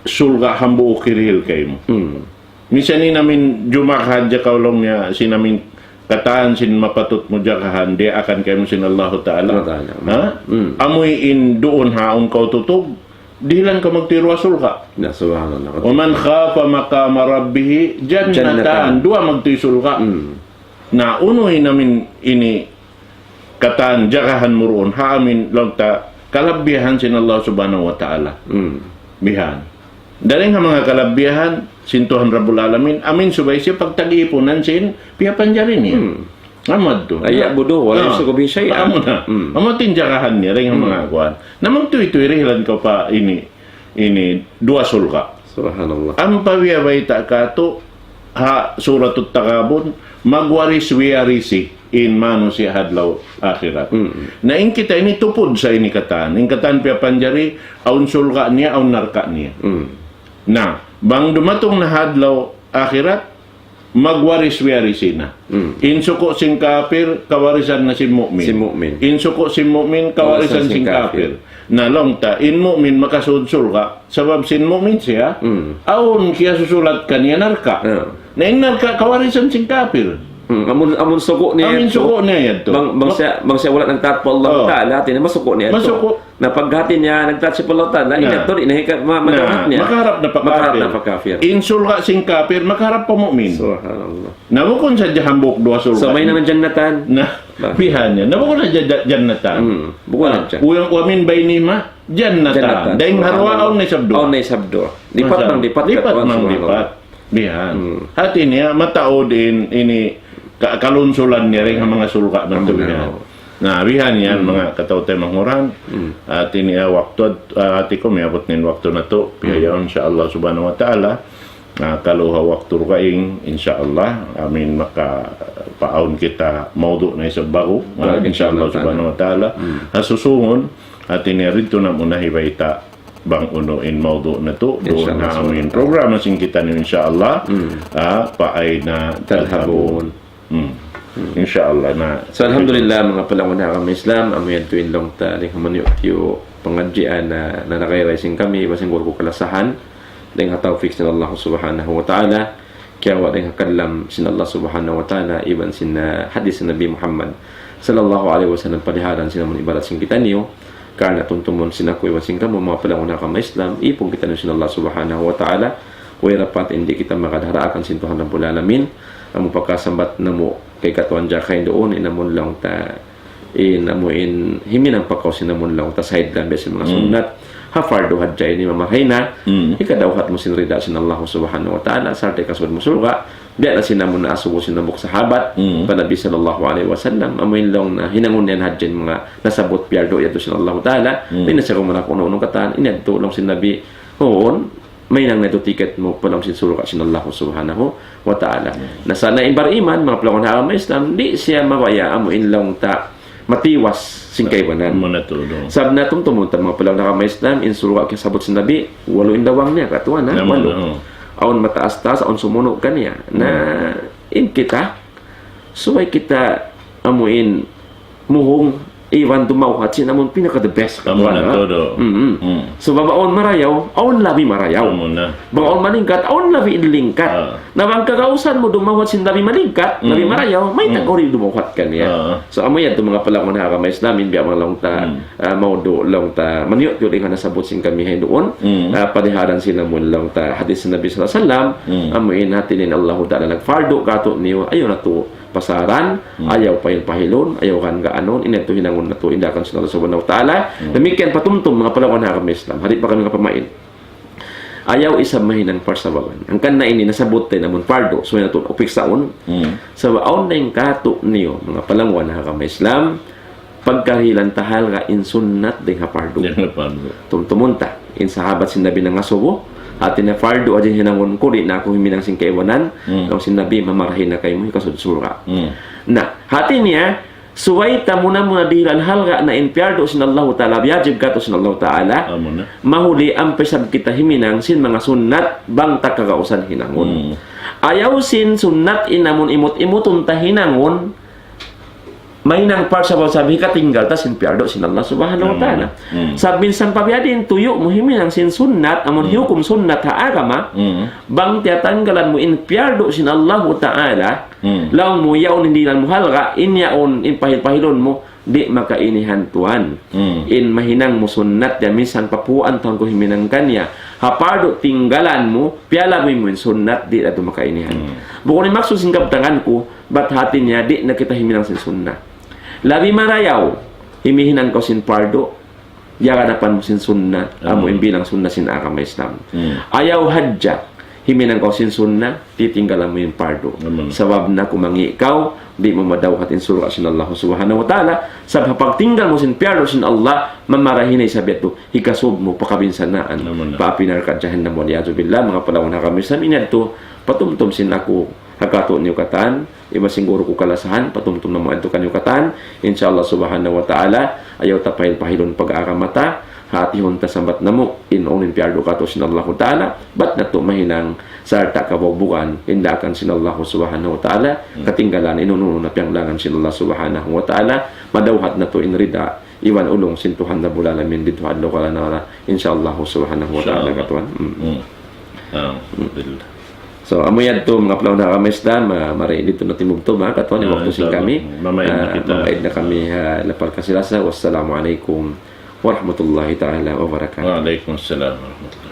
surga' hambuuk hirihil kaymu. Hmm. Misan in amin jumaka hadja kaw laung niya, sin amin katan sin mapatut mu jakahan, diyaak kaymu sin Allahu Ta'ala. Allahu Ta'ala. Ha? Hmm. Amu in duun ha awn kaw tutug, dihilan kaw magtuy duwa surga'. Na, subhanallah. ومن خاف مقام ربه جنتان. Jannatan. Duwa magtuy surga'. Hmm. Na, unu in amin ini katan jagahan mu duun, ha amin laung ta kalabihan sin Allah Subhanahu wa Ta'ala. Hmm. Bihan. Dayn ha manga kalabihan sin Tuhan Rabbul Alamin, amin subay siya pagtag-ipunan sin piyapanjari niya. Hmm. Amu yadtu. أن يعبدوه ولا Ah. يشركوا به شيئا. Amu na. Hmm. Amu in jagahan niya, dayn ha Hmm. manga kuwan. Na magtuy-tuy dihilan kaw pa ini, ini duwa surga'. Subhanallah. Ampa biya' bayta' katu', ha Suratut Taghabun, magwaris-wiarisi in manusiya' ha adlaw akhirat. Mm. Na in kita ini tupud sa ini katan. In katan piyapanjari, awn surga' niya, awn narka' niya. Mm. Na, bang dumatung na ha adlaw akhirat, magwaris-wiarisi na. Mm. In suku' sin kapir, kawarisan na sin mu'min. Sin mu'min. In suku' sin mu'min, kawarisan Kawarisan sin sin kapir. kapir. Na laung ta, in mu'min makasud surga', sabab sin mu'min siya, Mm. awn kiyasusulat kaniya narka'. Ah. Na in narka' kawarisan sin kapir. Hmm, amun, amun suku' niya Amun yadtu. suku' niya yadtu. Bang, bang Mak- siya, bang siya wala' nagtaat pa Allah Oh. Ta'ala, hati niya masuku' niya yadtu. Masuku'. Na pag hati niya nagtaat siya pa Allah Ta'ala, Na. in yadtu di' na hika-, ma-, Na, makaharap niya. makaharap na pa Makaharap kafir. na pa kafir. In surga' sin kafir, makaharap pa mu'min. Subhanallah. Na bukun sadja hambuuk duwa surga'. So, may naman jannatan. Na, Ba? bihan niya. Na bukun sadja ja-, jannatan. Hmm, bukun Ah, sadja. wa-, ومن بينهما جنتان. Jannatan. Dayn ha duwa Subhanallah. awn na isab duwa. Awn na isab duwa. Lipat Masya mang Allah. lipat, Lipat katuan, mang subhanallah. lipat. Bihan. Hmm. Hati niya, mataud in, ini, ka-, kalunsulan niya dayn ha manga surga' na Amun bihan. na. Na, bihan yan, Hmm. manga kataw-taymanghuran. Hmm. Hati niya, waktu, ah, hati ku, miyabut na in waktu natu'. Hmm. Bihaun, insya Allah subhanahu wa ta'ala. Na, kalu ha waktu dugaing, insya Allah, amin makapaawn kita mawdu' na isab ba'gu. Baik, Ah, insya Allah insya Allah subhanahu wa ta'ala. Hmm. Ha susungun, hati niya rin tu na muna hibayta' bang unu in mawdu' natu', duun Insya Allah, ha amin insya Allah. programa sin kitaniyu, insya Allah. Hmm. Ah, فأين تذهبون. Hmm. Hmm. Insya Allah, na. So, alhamdulillah, manga palangga' ha agama Islam, amu yadtu in laung ta, dayn ha manga tiyu' pangadjian na, na nagay-ray sin kami, iban sin guru ku kalasahan, dayn ha tawfik sin Allah subhanahu wa ta'ala. Kiyawa' dayn ha kalam sin Allah subhanahu wa ta'ala, iban sin, ah, hadith sin Nabi Muhammad sallallahu alayhi wasallam, paliharan sin amun ibarat sin kitaniyu, karna' tumtumun sin aku iban sin kamu, manga palangga' ha agama Islam, ipun kitaniyu sin Allah subhanahu wa ta'ala, way dapat in di' kita makadarakan sin Tuhan Rabbul Alamin, amu pagkasambat namu' kay katuan jakain duun, in amun laung ta, in amu in himinang pa kaw sin amun laung ta sahid lambi sin manga Hmm. sunnat. Ha fardu hadja ini mamarahi na. Hmm. Hikadawhat mu sin rida sin Allah subhanahu wa ta'ala, sarta' hikasud mu surga'. Biya' na sin amun naasubu sin hambuuk sahabat, Hmm. pa Nabi sallallahu alayhi wasallam, amu in laung na hinangun niya hadja in manga nasabut piyardu yadtu sin Allah ta'ala, Hmm. di' na siya gumara kunu-kunu katan, in yadtu laung sin Nabi, huun, mahinang na yadtu tiket mu pa lawm sin surga' sin Allah subhanahu wa ta'ala. Hmm. Na sa' na in bariman, manga palangga' ha agama Islam, di' siya mabaya' amu in laung ta matiwas sin kaibanan. Amu na tuud. Sabab na tumtumun ta manga palangga' ha agama Islam, in surga' kiyasabut sin Nabi, walu in lawang niya, katuan, ha? Amu na, Walu. oh. Awn mataas-taas, awn sumunu' kaniya. Na, Hmm. in kita, subay kita amu in muhung, iban dumawhat sin amun pinaka the best, Amu katuan, na ha? tuud. Mm-mm. Hmm. Sabab awn marayaw, awn labi marayaw. Amu na. Bang awn malingkat, awn labi in lingkat. Ah. Na bang kagausan mu dumawhat sin labi malingkat, labi Mm. marayaw, mayta' Mm. kaw di' dumawhat kaniya. Ah. So, amu yadtu manga palangga' ha agama Islam, in biya' manga laung ta, Mm. ah, mawdu' laung ta, maniyu'-tiyu' dayn ha nasabbut sin kami ha duun, Mm. ah, paliharan sin amun laung ta, hadith sin Nabi sallallahu alayhi wasallam, Mm. amu in hati niya in Allahu Ta'ala nagpardu kātu'niyu, ayaw natu' pasaran, Mm. ayaw pahil-pahilun, ayaw kan gaanun, in yadtu hinangun natu', in daakan sin Allah Subhanahu wa Ta'ala. Mm. Damikkiyan pa tumtum, manga palangga' ha agama Islam. Di' pa kami makapamain. Ayaw isab mahinang parsababan. Hangkan na ini nasabbut ta in amun pardu, subay natu' upiksaun. Mm. Sabab awn na in kātu'niyu, manga palangga' ha agama Islam, pagkarihilan ta halga' in sunnat dayn ha pardu. Dayn ha pardu. Tumtumun ta, in sahabat sin Nabi nangasubu, hati niya pardu hadja in hinangun ku, di' na aku himinang sin kaibanan, Mm. laung sin Nabi, mamarahi na kaymu, hikasud surga'. Mm. Na, hati niya, subay ta muna-muna dihilan halga' na in piyardu sin Allahu Ta'ala, biyajib kātu' sin Allahu Ta'ala, Amu na. mahuli ampa isab kita himinang sin manga sunnat bang ta kagausan hinangun. Hmm. Ayaw sin sunnat in amun imut-imutun ta hinangun, mahinang parsababan sabab hikatinggal ta sin piyardu sin Allah Subhanahu wa Amu na. Ta'ala. Hmm. Sabab minsan pa biya' diin tuyu' mu himinang sin sunnat, amun Hmm. hiukum sunnat ha agama, Hmm. bang tiyatanggalan mu in piyardu sin Allahu Ta'ala, Hmm. laung mu yaun in dihilan mu halga', in yaun in pahil-pahilun mu, di' makainihan tuwan. Hmm. In mahinang mu sunnat ya, minsan papuan tuwan ku himinang kaniya. Ha pardu tinggalan mu, piyalabi mu in sunnat, di' da tu makainihan. Hmm. Bukun in maksud sin kabtangan ku, bat hati niya, di' na kita himinang sin sunnat. Labi marayaw, himihinang kaw sin pardu, di' agad apan mu sin sunnat, amu Hmm. in bilang sunnat sin agama Islam. Hmm. Ayaw hadja, himinang kaw sin sunnat, titinggalan mu in pardu. Amun. Sabab na kumangi' kaw, di' mu madawhat in surga' sin Allah Subhanahu wa Ta'ala. Sabab ha pagtinggal mu sin piyardu sin Allah, mamarahi na isab yadtu, hikasub mu pa kabinsanaan. Amun. Pa api narka' jahannam, wal iyadhu billah, manga palawan ha kami sa minadtu, patumtum sin aku, ha katu' niyu katan, iban sin guru ku kalasahan, patumtum namu' yadtu kaniyu katan, insya Allah Subhanahu wa Ta'ala, ayaw ta pahil-pahilun pag-agama ta, hatihun ta sambat namu', in unu in piyardu katu' sin Allahu Ta'ala, bat natu' mahinang sarta' kabugbugan, in daakan sin Allah Subhanahu wa Ta'ala, Hmm. katinggalan, in unu-unu na piyanglangan sin Allah Subhanahu wa Ta'ala, madawhat natu' in rida, iban ulung sin Tuhan Rabbul Alamin, didtu ha adlaw kalanara, insya Allah Subhanahu wa Ta'ala, Insya Allah. katuan. Mm. Hmm. Alhamdulillah. So, amu yadtu, manga palawan ha kami Islam, ah, mari didtu na timubtub, ha, katuan, in Ah, waktu sin insya Allah. kami. Mamaid na Ah, kita. mamaid na kami, ha, lapal kasi-lasa. Wassalamu alaikum warahmatullahi ta'ala wabarakatuh. Wa alaikum salam warahmatullahi.